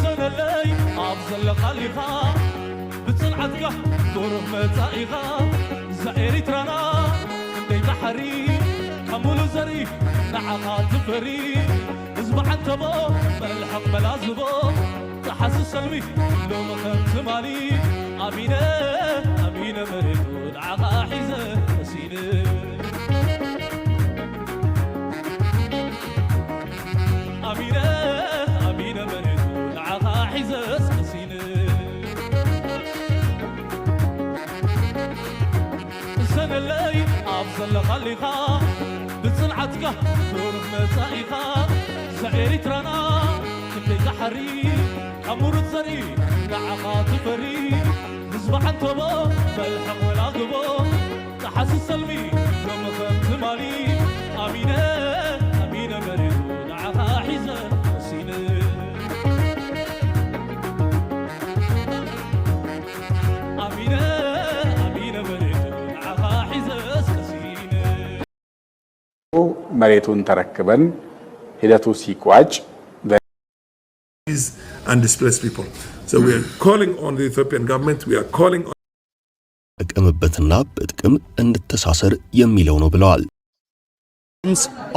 ሰነለይ ኣብ ዘለኻሊኻ ብጽንዓትካ ብሩህ መጻኢኻ እዛ ኤሪትራና ክንደይ ባሕሪ ካብ ሙሉእ ዘርኢ ንዓኻ ትፈሪ ህዝቢ ዓንተቦ መልሕቕ መላዝቦ ጸሓሲ ሰልሚ ሎሚ ከም ትማሊ ኣሚነ ኣሚነ መሬቱ ንዓኻ ሒዘ መሲነ ኣሚነ ኣሚነ መሬቱ ንዓኻ ሒዘ ስቀሲነ ሰነለይ ኣብ ዘለኻሊኻ ብጽንዓትካ ብሩህ መጻኢኻ እዛ ኤሪትራና ክንደይ ዛሕሪ ካብ ሙሩት ዘርኢ ንዓኻ ትፈሪ ህዝቢ ዓንተቦ መልሕቕ ወላግቦ ጸሓሲ ሰልሚ ሎሚ ከም ትማሊ ኣሚነ ኣሚነ መሪሩ ንዓኻ ሒዘ ወሲነ ኣሚነ ኣሚነ መሪሩ ንዓኻ ሒዘ ስቀሲነ መሬቱን ተረክበን ሂደቱ ሲቋጭ and displaced people. So we are calling on the Ethiopian government, we are calling on እንጠቀምበትና በጥቅም እንተሳሰር የሚለው ነው ብለዋል።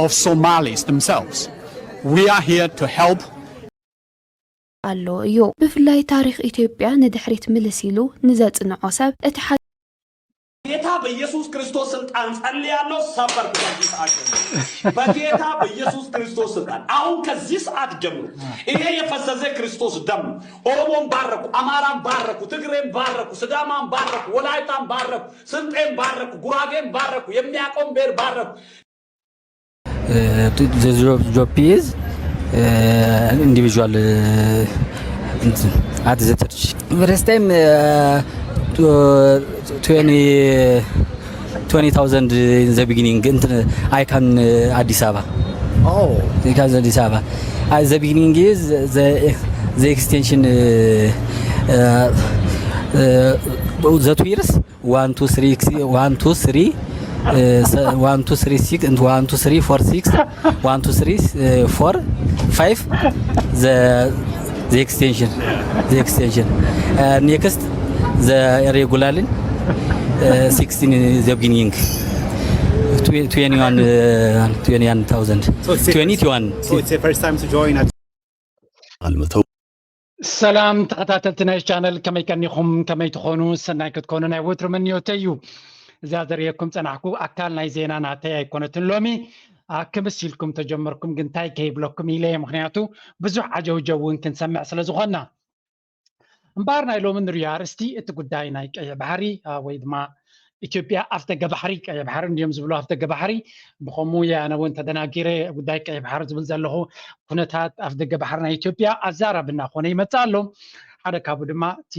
of Somalis themselves. We are here to help ኣሎ እዩ። ብፍላይ ታሪኽ ኢትዮጵያ ንድሕሪት ምልስ ኢሉ ንዘጽንዖ ሰብ እቲ ሓቂ ጌታ በኢየሱስ ክርስቶስ ስልጣን ጸልያለሁ። ሰበር በጌታ በጌታ በኢየሱስ ክርስቶስ ስልጣን አሁን ከዚህ ሰዓት ጀምሮ ይሄ የፈሰሰ ክርስቶስ ደም ኦሮሞን ባረኩ፣ አማራን ባረኩ፣ ትግሬን ባረኩ፣ ስዳማን ባረኩ፣ ወላይታን ባረኩ፣ ስልጤን ባረኩ፣ ጉራጌን ባረኩ፣ የሚያቆም ብሔር ባረኩ። The job is individual at the church. First time twenty twenty thousand in the beginning. I can Addis Ababa. Oh, I can Addis Ababa. At the beginning is the the extension. Uh, uh, the two years. One, two, three, one, two, three, uh, one, two, three, six, and one, two, three, four, six, one, two, three, uh, four, five, the the extension, the extension. Uh, next, the regular uh, sixteen, the beginning, twenty-one, uh, twenty-one thousand, so twenty-one. So it's the first time to join at አልምተው ሰላም ተኸታተልቲ ናይ ቻነል ከመይ ቀኒኹም ከመይ ትኾኑ ሰናይ ክትኮኑ ናይ ወትሩ ምንዮተይ እዩ እዚኣ ዘርእየኩም ፀናሕኩ ኣካል ናይ ዜና ናተይ ኣይኮነትን ሎሚ ክምስ ኢልኩም ተጀመርኩም ግን እንታይ ከይብለኩም ኢለ ምክንያቱ ብዙሕ ዓጀውጀው እውን ክንሰምዕ ስለ ዝኾንና እምበኣር ናይ ሎሚ ንሪኦ ኣርእስቲ እቲ ጉዳይ ናይ ቀይሕ ባሕሪ ወይ ድማ ኢትዮጵያ ኣፍደገ ባሕሪ ቀይሕ ባሕሪ እንድዮም ዝብሉ ኣፍደገ ባሕሪ ብኸምኡ የኣነ እውን ተደናጊረ ጉዳይ ቀይሕ ባሕሪ ዝብል ዘለኹ ኩነታት ኣፍደገ ባሕሪ ናይ ኢትዮጵያ ኣዛራቢ እናኾነ ይመፅእ ኣሎ ሓደ ካብኡ ድማ እቲ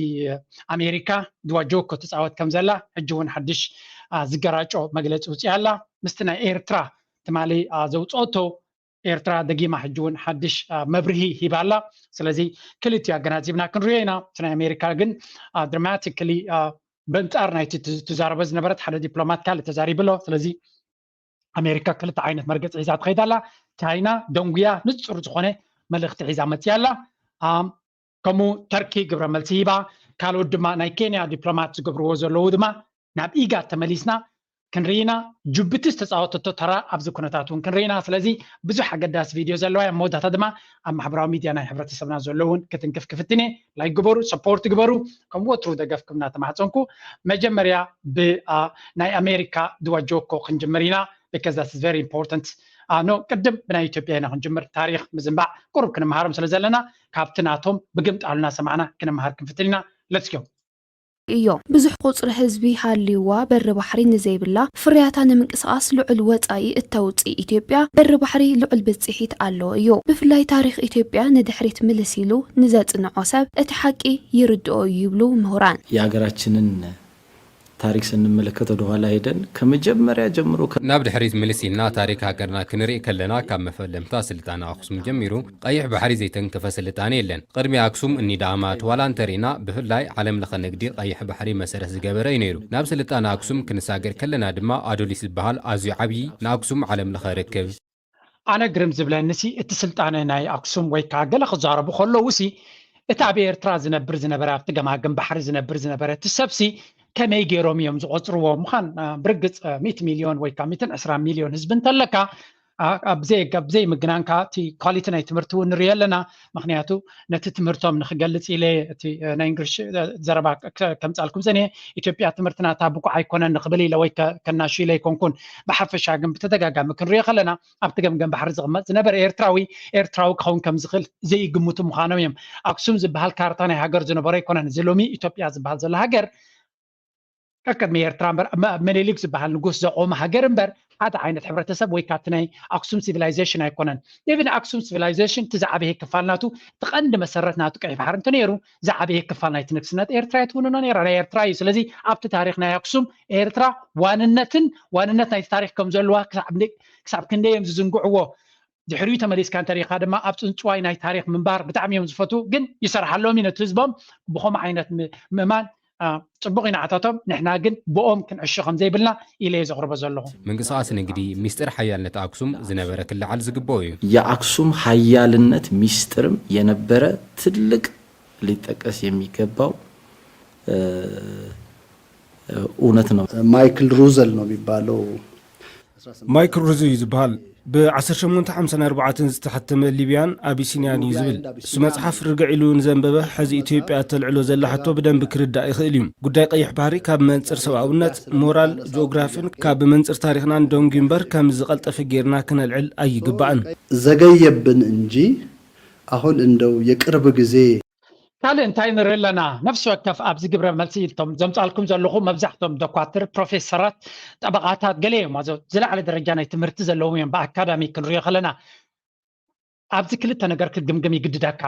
ኣሜሪካ ድዋ ጆኮ ትፃወት ከም ዘላ ሕጂ እውን ሓድሽ ዝገራጮ መግለፂ ውፅያ ኣላ ምስቲ ናይ ኤርትራ ትማሊ ዘውፅኦቶ ኤርትራ ደጊማ ሕጂ እውን ሓድሽ መብርሂ ሂባ ኣላ። ስለዚ ክልቲኡ ኣገናዚብና ክንሪኦ ኢና። እቲ ናይ ኣሜሪካ ግን ድራማቲክሊ በንጻር ናይቲ ትዛረቦ ዝነበረት ሓደ ዲፕሎማት ካልእ ተዛሪቡ ኣሎ። ስለዚ ኣሜሪካ ክልተ ዓይነት መርገፂ ሒዛ ትኸይድ ኣላ። ቻይና ደንጉያ ንፁር ዝኾነ መልእኽቲ ሒዛ መፅያ ኣላ። ከምኡ ተርኪ ግብረ መልሲ ሂባ። ካልኦት ድማ ናይ ኬንያ ዲፕሎማት ዝገብርዎ ዘለዉ ድማ ናብ ኢጋድ ተመሊስና ክንርኢና ጁብቲ ዝተፃወተቶ ተራ ኣብዚ ኩነታት እውን ክንርኢና ስለዚ ብዙሕ ኣገዳሲ ቪድዮ ዘለዋ እያ መወዳእታ ድማ ኣብ ማሕበራዊ ሚድያ ናይ ሕብረተሰብና ዘሎ እውን ክትንክፍ ክፍትን እየ ላይክ ግበሩ ሰፖርት ግበሩ ከም ወትሩ ደገፍኩም እናተማሕፀንኩ መጀመርያ ብናይ ኣሜሪካ ድዋ ጆኮ ክንጅምር ኢና because that's very important no ቅድም ብናይ ኢትዮጵያ ኢና ክንጅምር ታሪክ ምዝንባዕ ቁሩብ ክንመሃሮም ስለ ዘለና ካብቲ ናቶም ብግምጣሉ እናሰማዕና ክንመሃር ክንፍትን ኢና let's go እዮም። ብዙሕ ቁጽሪ ህዝቢ ሃልይዋ በሪ ባሕሪ ንዘይብላ፣ ፍርያታ ንምንቅስቓስ ልዑል ወጻኢ እተውጽእ ኢትዮጵያ፣ በሪ ባሕሪ ልዑል ብጽሒት ኣለዎ እዩ። ብፍላይ ታሪኽ ኢትዮጵያ ንድሕሪት ምልስ ኢሉ ንዘጽንዖ ሰብ እቲ ሓቂ ይርድኦ እዩ ይብሉ ምሁራን። የሀገራችንን ታሪክ ስንመለከት ወደ ኋላ ሄደን ከመጀመሪያ ጀምሮ ከ ናብ ድሕሪት ምልስ ኢልና ታሪክ ሃገርና ክንርኢ ከለና ካብ መፈለምታ ስልጣነ ኣኽሱም ጀሚሩ ቀይሕ ባሕሪ ዘይተንከፈ ስልጣነ የለን። ቕድሚ ኣክሱም እኒ ዳእማት ዋላ እንተሪእና ብፍላይ ዓለም ለኸ ንግዲ ቐይሕ ባሕሪ መሰረት ዝገበረ እዩ ነይሩ። ናብ ስልጣነ ኣክሱም ክንሳገር ከለና ድማ ኣዶሊስ ዝበሃል ኣዝዩ ዓብዪ ንኣክሱም ዓለም ለኸ ርክብ፣ ኣነ ግርም ዝብለኒ ሲ እቲ ስልጣነ ናይ ኣክሱም ወይ ከዓ ገለ ክዛረቡ ከለዉ ሲ እቲ ኣብ ኤርትራ ዝነብር ዝነበረ፣ ኣብቲ ገማግም ባሕሪ ዝነብር ዝነበረ እቲ ሰብሲ ከመይ ገይሮም እዮም ዝቆጽርዎ ምዃን፣ አ፣ ብርግጽ፣ አ፣ ሚእቲ ሚልዮን ወይ ከዓ ሚእትን ዕስራን ሚልዮን ህዝቢ እንተለካ፣ አ፣ ኣብ ዘይ-፣ ኣብ ዘይምግናንካ እቲ ኳሊቲ ናይ ትምህርቲ እውን ንሪኦ ኣለና። ምኽንያቱ ነቲ ትምህርቶም ንክገልጽ ኢለ እቲ፣ አ፣ ናይ እንግሊሽ፣ አ፣ ዘረባ ከ-፣ ከምጻልኩም ዘንየ፣ ኢትዮጵያ ትምህርቲ ናታ ብቁዕ ኣይኮነን ንክብል ኢለ ወይ ከ-፣ ከናሹ ኢለ ኣይኮንኩን። ብሓፈሻ ግን ብተደጋጋሚ ክንሪኦ ከለና ኣብቲ ገምገም ባሕሪ ዝቕመጥ ዝነበረ ኤርትራዊ፣ ኤርትራዊ ክኸውን ከም ዝኽእል ዘይግምቱ ምዃኖም እዮም። ኣክሱም ዝበሃል ካርታ ናይ ሃገር ዝነበሮ ኣይኮነን። እዚ ሎሚ ኢትዮጵያ ዝበሃል ዘሎ ሃገር ከቅድሚ ኤርትራ እምበር፣ መ-፣ ምኒልክ ዝበሃል ንጉስ ዘቆመ ሃገር እምበር፣ ሓደ ዓይነት ሕብረተሰብ ወይ ካብቲ ናይ ኣክሱም ሲቪላይዜሽን ኣይኮነን። ኢቭን ኣክሱም ሲቪላይዜሽን እቲ ዝዓበየ ክፋል ናቱ፣ እቲ ቀንዲ መሰረት ናቱ ቀይሕ ባሕሪ እንተነይሩ፣ ዝዓበየ ክፋል ናይቲ ንግስነት ኤርትራ እያ ትውንኖ ነይራ፣ ናይ ኤርትራ እዩ። ስለዚ ኣብቲ ታሪኽ ናይ ኣክሱም ኤርትራ ዋንነትን ዋንነት ናይቲ ታሪኽ ከም ዘለዋ ክሳብ ን-፣ ክሳብ ክንደይ እዮም ዝዝንግዕዎ። ድሕሪኡ ተመሊስካ እንተሪኢኻ ድማ ኣብ ጽንጽዋይ ናይ ታሪኽ ምንባር ብጣዕሚ እዮም ዝፈትዉ፣ ግን ይሰርሓሎም እዩ ነቲ ህዝቦም ብኸምኡ ዓይነት ም-፣ ምእማን፣ አ፣ ጽቡቕ እዩ ንዓታቶም፣ ንሕና ግን ብኦም ክንዕሾ ከም ዘይብልና ኢለ እየ ዘቕርቦ ዘለኹ። ምንቅስቓስ ንግዲ፣ ሚስጥር ሓያልነት ኣክሱም ዝነበረ ክለዓል ዝግብኦ እዩ። የአክሱም ኃያልነት ሚስጥርም የነበረ ትልቅ ሊጠቀስ የሚገባው፣ እ፣ እውነት ነው። ማይክል ሩዘል ነው የሚባለው። ማይክል ሩዝ እዩ ዝበሃል። ብ ዓሰርተ ሸሞንተ ሓምሳን ኣርባዕተን ዝተሓተመ ሊብያን ኣቢሲንያን እዩ ዝብል። እሱ መጽሓፍ ርግዕ ኢሉ ንዘንበበ፣ ሕዚ ኢትዮጵያ እተልዕሎ ዘላ ሕቶ ብደንቢ ክርዳእ ይኽእል እዩ። ጉዳይ ቀይሕ ባሕሪ ካብ መንጽር ሰብኣውነት፣ ሞራል፣ ጂኦግራፊን ካብ መንጽር ታሪኽናን ደንጉዩ እምበር፣ ከም ዝቐልጠፈ ጌርና ክነልዕል ኣይግባእን። ዘገየብን እንጂ፣ አሁን እንደው የቅርብ ጊዜ ካልእ እንታይ ንርኢ ኣለና? ነፍሲ ወከፍ ኣብዚ ግብረ መልሲ እቶም ዘምጻልኩም ዘለኹ መብዛሕቶም ዶኳትር፣ ፕሮፌሰራት፣ ጠበቓታት ገለ እዮም። ኣዞ ዝለዓለ ደረጃ ናይ ትምህርቲ ዘለዎም እዮም። ብኣካዳሚ ክንሪኦ ከለና ኣብዚ ክልተ ነገር ክትግምግም ይግድደካ።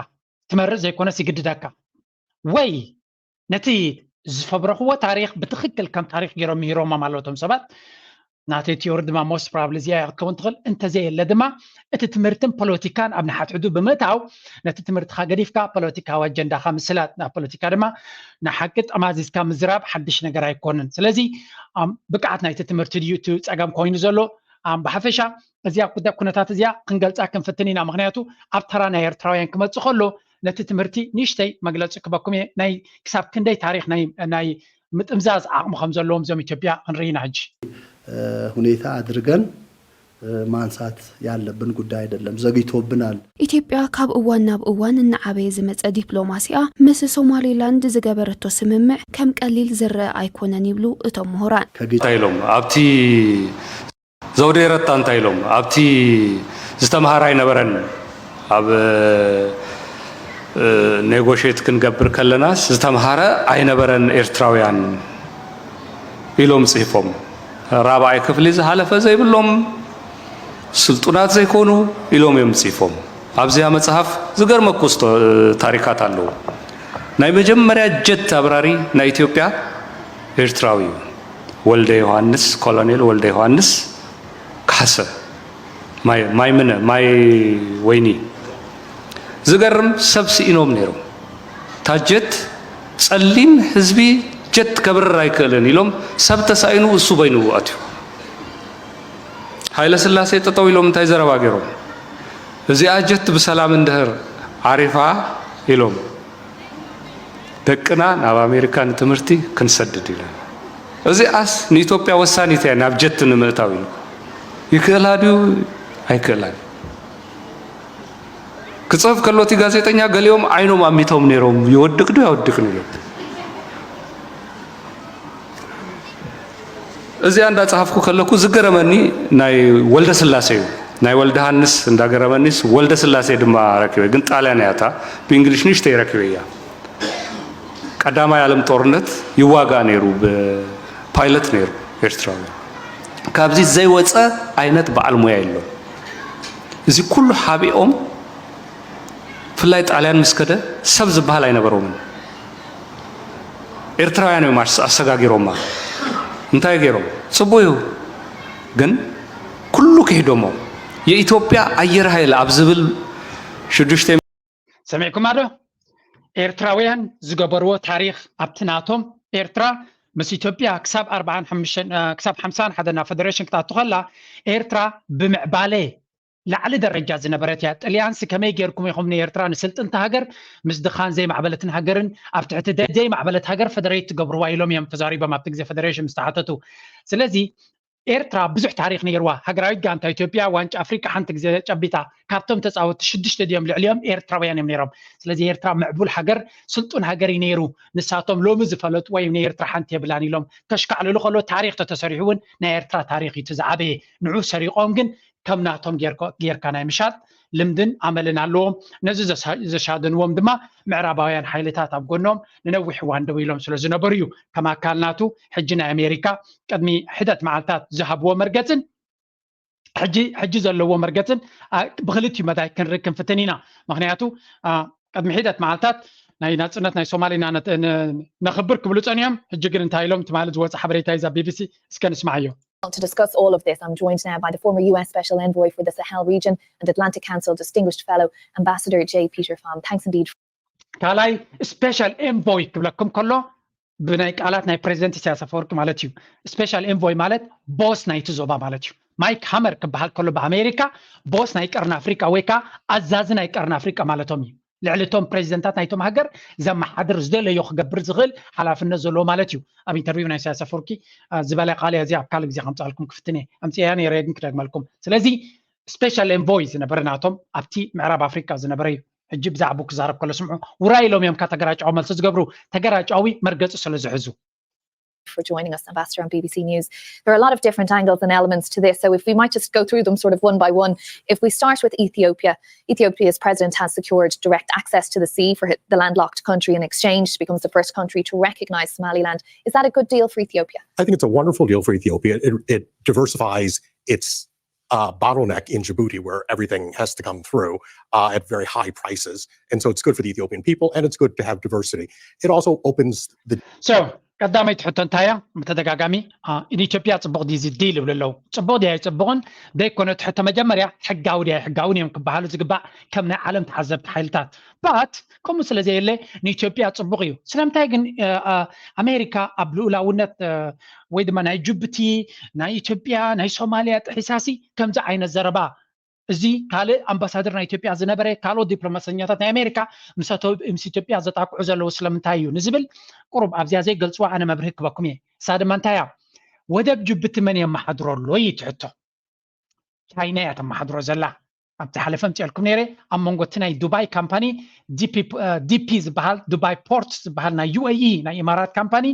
ትመርጽ ዘይኮነስ ይግድደካ። ወይ ነቲ ዝፈብረኽዎ ታሪኽ ብትኽክል ከም ታሪኽ ገይሮም ምሂሮሞም ኣለዉ እቶም ሰባት። ናተይ ቲዮሪ ድማ most probably እዚኣ እያ ክትከውን ትኽእል። እንተዘየለ ድማ እቲ ትምህርትን ፖለቲካን ኣብ ንሓድሕዱ ብምእታው ነቲ ትምህርትኻ ገዲፍካ ፖለቲካዊ ኣጀንዳኻ ምስላጥ፣ ናብ ፖለቲካ ድማ ንሓቂ ጠማዚዝካ ምዝራብ ሓድሽ ነገር ኣይኮንን። ስለዚ፣ ኣም፣ ብቅዓት ናይቲ ትምህርቲ ድዩ እቲ ጸገም ኮይኑ ዘሎ? ኣም፣ ብሓፈሻ እዚኣ ኩ-፣ ኩነታት እዚኣ ክንገልጻ ክንፍትን ኢና። ምኽንያቱ ኣብ ተራ ናይ ኤርትራውያን ክመጽእ ከሎ ነቲ ትምህርቲ ንእሽተይ መግለጺ ክበኩም እየ። ናይ ክሳብ ክንደይ ታሪኽ ናይ፣ ናይ ምጥምዛዝ ዓቕሚ ከም ዘለዎም እዞም ኢትዮጵያ ክንርኢ ኢና ሕጂ። እ፣ ሁኔታ አድርገን፣ እ፣ ማንሳት ያለብን ጉዳይ አይደለም። ዘግይቶብናል። ኢትዮጵያ ካብ እዋን ናብ እዋን እናዓበየ ዝመጸ ዲፕሎማሲኣ ምስ ሶማሌላንድ ዝገበረቶ ስምምዕ ከም ቀሊል ዝረአ ኣይኮነን ይብሉ እቶም ምሁራን። ከግጭት እንታይ ኢሎም ኣብቲ ዘውዴረታ እንታይ ኢሎም ኣብቲ ዝተምሃረ ኣይነበረን። ኣብ፣ እ፣ ኔጎሽት ክንገብር ከለናስ ዝተምሃረ ኣይነበረን ኤርትራውያን ኢሎም ጽሒፎም። ራብዓይ ክፍሊ ዝሃለፈ ዘይብሎም ስልጡናት ዘይኮኑ ኢሎም እዮም ጽሒፎም። ኣብዚኣ መጽሓፍ ዝገርመኩ ስቶ-፣ ታሪካት ኣለዉ። ናይ መጀመርያ ጀት ኣብራሪ ናይ ኢትዮጵያ ኤርትራዊ እዩ። ወልደ ዮሃንስ፣ ኮሎኔል ወልደ ዮሃንስ ካሕሰ፣ ማይ፣ ማይ ምነ፣ ማይ ወይኒ። ዝገርም ሰብ ስኢኖም ነይሮም። እታ ጀት ጸሊም ህዝቢ ጀት ከብርር ኣይክእልን ኢሎም ሰብ ተሳኢኑ እሱ በይኑ ኣትዩ። ሃይለ ስላሴ ጠጠው ኢሎም እንታይ ዘረባ ገይሮም? እዚኣ ጀት ብሰላም እንድህር ዓሪፋ ኢሎም ደቅና ናብ ኣሜሪካ ንትምህርቲ ክንሰድድ ኢለን። እዚኣስ ንኢትዮጵያ ወሳኒት እያ ናብ ጀት ንምእታው ኢሉ። ይክእላ ድዩ ኣይክእላን? ክጽሕፍ ከሎ እቲ ጋዜጠኛ ገሊኦም ዓይኖም ኣሚቶም ነይሮም ይወድቅ ዶ ኣይወድቅን ኢሎም። እዚኣ እንዳጸሃፍኩ ከለኩ ዝገረመኒ ናይ ወልደ ስላሴ እዩ። ናይ ወልደ ሃንስ እንዳገረመኒስ ወልደ ስላሴ ድማ ረኪበ፣ ግን ጣልያን እያ እታ ብእንግሊሽ ንእሽተይ ረኪበ እያ። ቀዳማይ ዓለም ጦርነት ይዋጋእ ነይሩ፣ ብፓይለት ነይሩ ኤርትራዊ። ካብዚ ዘይወፀ ዓይነት በዓል ሙያ የለን። እዚ ኩሉ ሓቢኦም ብፍላይ ጣልያን ምስ ከደ ሰብ ዝበሃል ኣይነበሮምን። ኤርትራውያን እዮም ኣስ-፣ ኣሰጋጊሮማ። እንታይ ገይሮም? ፅቡቅ እዩ፣ ግን ኩሉ ክሂዶሞ። የኢትዮጵያ ኣየር ኃይል ኣብ ዝብል ሽዱሽተ ሰሚዕኩማ ዶ? ኤርትራውያን ዝገበርዎ ታሪኽ ኣብቲ ናቶም ኤርትራ ምስ ኢትዮጵያ ክሳብ ኣርባዓን ሓሙሽተን፣ እ፣ ክሳብ ሓምሳን ሓደን ናብ ፈደሬሽን ክትኣቱ ከላ ኤርትራ ብምዕባለ ላዕሊ ደረጃ ዝነበረት እያ። ጥልያንሲ ከመይ ጌርኩም ኢኹም ንኤርትራ ንስልጥንቲ ሃገር ምስ ድኻን ዘይማዕበለትን ሃገርን ኣብ ትሕቲ ዘይማዕበለት ሃገር ፈደሬት ትገብርዋ ኢሎም እዮም ተዛሪቦም ኣብቲ ግዜ ፈደሬሽን ምስ ተሓተቱ። ስለዚ ኤርትራ ብዙሕ ታሪኽ ነይርዋ። ሃገራዊት ጋንታ ኢትዮጵያ ዋንጫ ኣፍሪቃ ሓንቲ ግዜ ጨቢጣ። ካብቶም ተጻወትቲ ሽዱሽተ ድዮም ልዕሊኦም ኤርትራውያን እዮም ነይሮም። ስለዚ ኤርትራ ምዕቡል ሃገር፣ ስልጡን ሃገር እዩ ነይሩ። ንሳቶም ሎሚ ዝፈለጥዎ እዮም፣ ንኤርትራ ሓንቲ የብላን ኢሎም ከሽካዕልሉ ከሎ ታሪኽ ተተሰሪሑ እውን ናይ ኤርትራ ታሪኽ እዩ እቲ ዝዓበየ። ንዑ ሰሪቖም ግን ከም ናቶም ጌርካ ናይ ምሻጥ ልምድን ኣመልን ኣለዎም። ነዚ ዘሻደንዎም ድማ ምዕራባውያን ሓይልታት ኣብ ጎኖም ንነዊሕ እዋን ደው ኢሎም ስለ ዝነበሩ እዩ። ከም ኣካል ናቱ ሕጂ ናይ ኣሜሪካ ቅድሚ ሕደት መዓልታት ዝሃብዎ መርገፅን ሕጂ ዘለዎ መርገፅን ብክልቲኡ መዳይ ክንርኢ ክንፍትን ኢና። ምክንያቱ ቅድሚ ሒደት መዓልታት ናይ ናፅነት ናይ ሶማሌ ኢና ነኽብር ክብሉ ፀኒሖም። ሕጂ ግን እንታይ ኢሎም? ትማሊ ዝወፀ ሓበሬታ እዩ ዛ ቢቢሲ። እስከ ንስማዓዮ። To discuss all of this, I'm joined now by the former U S Special Envoy for the Sahel region and Atlantic Council, distinguished fellow Ambassador J. Peter Pham. Thanks indeed. ካልኣይ special envoy ክብለኩም ከሎ ብናይ ቃላት ናይ ፕሬዚደንት ኢሳያስ ኣፈወርቂ ማለት እዩ። Special envoy ማለት ቦስ ናይቲ ዞባ ማለት እዩ። ማይክ ሃመር ክበሃል ከሎ ብኣሜሪካ ቦስ ናይ ቀርኒ ኣፍሪቃ ወይ ከዓ ኣዛዚ ናይ ቀርኒ ኣፍሪቃ ማለቶም እዩ። ልዕሊ እቶም ፕሬዚደንታት ናይቶም ሃገር ዘመሓድር ዝደለዮ ክገብር ዝኽእል ሓላፍነት ዘለዎ ማለት እዩ። ኣብ ኢንተርቪው ናይ ኢሳያስ ኣፈወርቂ ዝበለ ቃል እዚ ኣብ ካልእ ግዜ ከምፅኣልኩም ክፍትን እየ። ኣምፅኤያ ነይረ ግን ክደግመልኩም። ስለዚ special envoy ዝነበረ ናቶም ኣብቲ ምዕራብ ኣፍሪቃ ዝነበረ እዩ። ሕጂ ብዛዕባኡ ክዛረብ ከሎ ስምዑ። ውራይ ኢሎም እዮም ካብ ተገራጫዊ መልሲ ዝገብሩ፣ ተገራጫዊ መርገፂ ስለ ዝሕዙ። for joining us, Ambassador, on B B C News. There are a lot of different angles and elements to this, so if we might just go through them sort of one by one. If we start with Ethiopia, Ethiopia's president has secured direct access to the sea for the landlocked country in exchange. It becomes the first country to recognize Somaliland. Is that a good deal for Ethiopia? I think it's a wonderful deal for Ethiopia. It, it diversifies its uh, bottleneck in Djibouti, where everything has to come through uh, at very high prices. And so it's good for the Ethiopian people, and it's good to have diversity. It also opens the So ቀዳመይቲ ሕቶ እንታይ እያ? ብተደጋጋሚ ንኢትዮጵያ ፅቡቕ ድዩ እዚ ዲል ይብሉ ኣለዉ። ፅቡቕ ድዩ ኣይፅቡቕን ዘይኮነ እቲ ሕቶ መጀመርያ ሕጋዊ ድዩ ኣይሕጋውን እዮም ክበሃሉ ዝግባእ ከም ናይ ዓለም ተዓዘብቲ ሓይልታት። But ከምኡ ስለ ዘየለ ንኢትዮጵያ ፅቡቕ እዩ። ስለምንታይ ግን ኣሜሪካ ኣብ ልኡላውነት ወይ ድማ ናይ ጅቡቲ ናይ ኢትዮጵያ ናይ ሶማሊያ ጥሒሳሲ ከምዚ ዓይነት ዘረባ እዚ ካልእ ኣምባሳደር ናይ ኢትዮጵያ ዝነበረ ካልኦት ዲፕሎማሰኛታት ናይ ኣሜሪካ ምስ ኢትዮጵያ ዘጣቅዑ ዘለዉ ስለምንታይ እዩ ንዝብል ቁሩብ ኣብዚኣ ዘይገልፅዋ ኣነ መብርሂ ክበኩም እየ። እሳ ድማ እንታይ እያ? ወደብ ጅቡቲ መን የመሓድሮ ኣሎ እዩ እቲ ሕቶ። ቻይና እያ ተመሓድሮ ዘላ። ኣብቲ ሓለፈ ምፅኤልኩም ነይረ ኣብ መንጎ እቲ ናይ ዱባይ ካምፓኒ ዲፒ ዝበሃል ዱባይ ፖርት ዝበሃል ናይ ዩ ኤ ኢ ናይ ኢማራት ካምፓኒ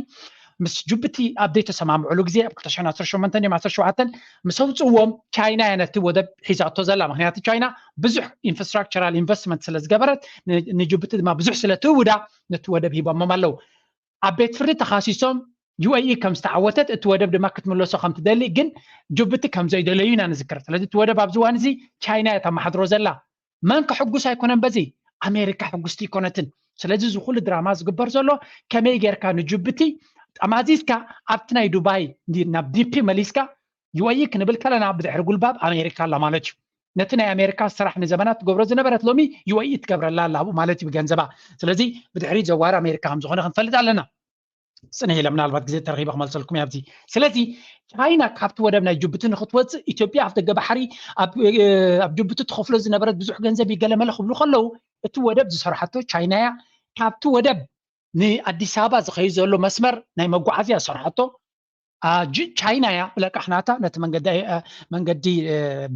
ምስ ጅቡቲ ኣብ ዘይተሰማምዕሉ ግዜ ኣብ ክልተ ሽሕን ዓሰርተ ሸሞንተን ድዮም ዓሰርተ ሸውዓተን ምስ ኣውፅዎም ቻይና እያ ነቲ ወደብ ሒዛቶ ዘላ። ምክንያቱ ቻይና ብዙሕ ኢንፍራስትራክቸራል ኢንቨስትመንት ስለ ዝገበረት ንጅቡቲ ድማ ብዙሕ ስለ ትእውዳ ነቲ ወደብ ሂቦሞም ኣለዉ። ኣብ ቤት ፍርዲ ተኻሲሶም ዩ ኤ ኢ ከም ዝተዓወተት እቲ ወደብ ድማ ክትምለሶ ከም ትደሊ ግን ጅቡቲ ከም ዘይደለዩ ኢና ንዝክር። ስለዚ እቲ ወደብ ኣብዚ እዋን እዚ ቻይና እያ ተመሓድሮ ዘላ። መን ከሕጉስ ኣይኮነን በዚ ኣሜሪካ ሕጉስቲ ኣይኮነትን። ስለዚ እዚ ኩሉ ድራማ ዝግበር ዘሎ ከመይ ጌርካ ንጅቡቲ ጠማዚዝካ ኣብቲ ናይ ዱባይ ናብ ዲፒ መሊስካ ዩ ኤ ኢ ክንብል ከለና ብድሕሪ ጉልባብ ኣሜሪካ ኣላ ማለት እዩ። ነቲ ናይ ኣሜሪካ ስራሕ ንዘመናት ትገብሮ ዝነበረት ሎሚ ዩ ኤ ኢ ትገብረላ ኣላ ኣብኡ ማለት እዩ ብገንዘባ። ስለዚ ብድሕሪ ዘዋር ኣሜሪካ ከም ዝኾነ ክንፈልጥ ኣለና። ፅንሕ ኢለ ምናልባት ግዜ ተረኺበ ክመልሰልኩም እየ ኣብዚ። ስለዚ ቻይና ካብቲ ወደብ ናይ ጅቡቲ ንክትወፅእ ኢትዮጵያ ኣፍ ደገ ባሕሪ ኣብ ጅቡቲ ትኸፍሎ ዝነበረት ብዙሕ ገንዘብ ይገለመለ ክብሉ ከለዉ እቲ ወደብ ዝሰርሓቶ ቻይና እያ። ካብቲ ወደብ ንኣዲስ ኣበባ ዝኸይድ ዘሎ መስመር ናይ መጓዓዝያ ዝሰርሓቶ ቻይና እያ ብለቃሕ ናታ ነቲ መንገዲ መንገዲ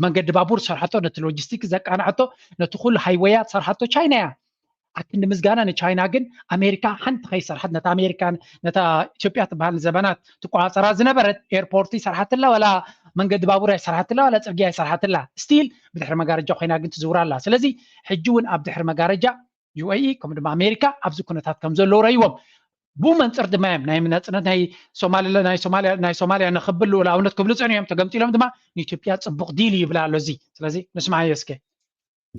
መንገዲ ባቡር ዝሰርሓቶ ነቲ ሎጂስቲክ ዘቃናዕቶ ነቲ ኩሉ ሃይወያት ዝሰርሓቶ ቻይና እያ። ኣክንዲ ምስጋና ንቻይና ግን ኣሜሪካ ሓንቲ ከይሰርሐት ነታ ኣሜሪካ ነታ ኢትዮጵያ ትበሃል ንዘበናት ትቆፃፀራ ዝነበረት ኤርፖርት ይሰርሓትላ ዋላ መንገዲ ባቡር ኣይሰርሓትላ ዋላ ፅርግያ ኣይሰርሓትላ ስቲል ብድሕሪ መጋረጃ ኮይና ግን ትዝውራ ኣላ። ስለዚ ሕጂ እውን ኣብ ድሕሪ መጋረጃ ዩ ኤ ኢ ከምኡ ድማ ኣሜሪካ ኣብዚ ኩነታት ከም ዘለዉ ረይዎም ብኡ መንፅር ድማ እዮም ናይ ናፅነት ናይ ሶማልላ ናይ ሶማልያ ናይ ሶማልያ ንክብል ልኡላውነት ክብሉ ፀኒሖም ተገምጢሎም ድማ ንኢትዮጵያ ፅቡቅ ዲል ይብላ ኣሎ። እዚ ስለዚ ንስማዓዮ እስከ።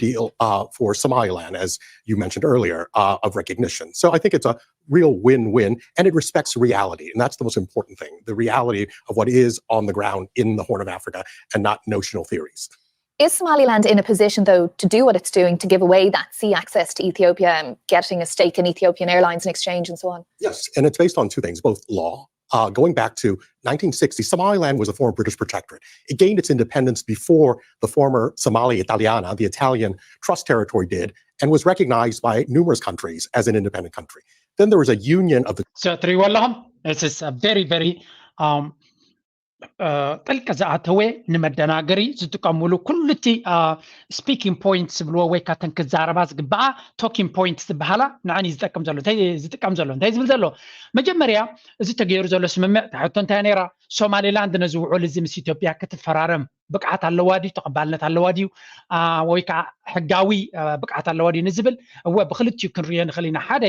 deal uh, for Somaliland, as you mentioned earlier, uh, of recognition. So I think it's a real win-win, and it respects reality, and that's the most important thing, the reality of what is on the ground in the Horn of Africa, and not notional theories. Is Somaliland in a position, though, to do what it's doing, to give away that sea access to Ethiopia and getting a stake in Ethiopian Airlines in exchange and so on? Yes, and it's based on two things, both law Uh, going back to nineteen sixty, Somaliland was a former British protectorate. It gained its independence before the former Somalia Italiana, the Italian trust territory, did, and was recognized by numerous countries as an independent country. Then there was a union of the ትሪእዎ ኣለኹም። This is a very very um, ጥልቂ ዝኣተወ ንመደናገሪ ዝጥቀምሉ ኩሉ እቲ speaking points ዝብልዎ ወይ ካተን ክዛረባ ዝግበኣ talking points ዝበሃላ ንዓን ዝጠቅም ዘሎ ዝጥቀም ዘሎ እንታይ ዝብል ዘሎ መጀመርያ እዚ ተገይሩ ዘሎ ስምምዕ ታሕቶ እንታይ ነራ ሶማሌላንድ ነዚ ውዕል እዚ ምስ ኢትዮጵያ ክትፈራረም ብቅዓት ኣለዋ ድዩ ተቐባልነት ኣለዋ ድዩ ወይ ከዓ ሕጋዊ ብቅዓት ኣለዋ ድዩ ንዝብል እወ ብክልቲኡ ክንሪኦ ንኽእል ኢና ሓደ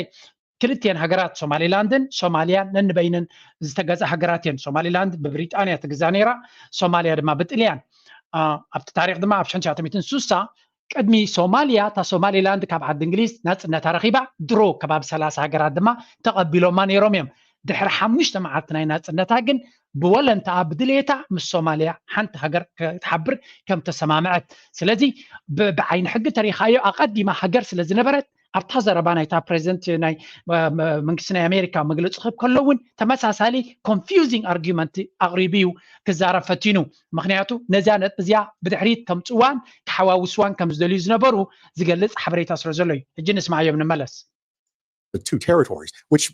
ክልቲኤን ሃገራት ሶማሌላንድን ሶማሊያን ነንበይነን ዝተገዛ ሃገራት እየን ሶማሌላንድ ብብሪጣንያ ትግዛ ነይራ ሶማሊያ ድማ ብጥልያን ኣብቲ ታሪክ ድማ ኣብ ሽሕን ትሽዓተ ሚእትን ስሳ ቅድሚ ሶማሊያ እታ ሶማሌላንድ ካብ ዓዲ እንግሊዝ ናፅነታ ረኪባ ድሮ ከባቢ ሰላሳ ሃገራት ድማ ተቐቢሎማ ነይሮም እዮም ድሕሪ ሓሙሽተ መዓልቲ ናይ ናፅነታ ግን ብወለንታኣ ብድሌታ ምስ ሶማሊያ ሓንቲ ሃገር ክትሓብር ከም ተሰማምዐት ስለዚ ብዓይኒ ሕጊ ተሪኻዮ ኣቐዲማ ሃገር ስለ ዝነበረት ኣብታ ዘረባ ናይታ ፕሬዚደንት ናይ መንግስቲ ናይ ኣሜሪካ መግለፂ ክህብ ከሎ እውን ተመሳሳሊ confusing argument ኣቕሪቡ እዩ ክዛረብ ፈቲኑ ምክንያቱ ነዚያ ነጥቢ እዚኣ ብድሕሪት ከምፅዋን ክሓዋውስዋን ከም ዝደልዩ ዝነበሩ ዝገልፅ ሓበሬታ ስለ ዘሎ እዩ ሕጂ ንስማዮም ንመለስ the two territories, which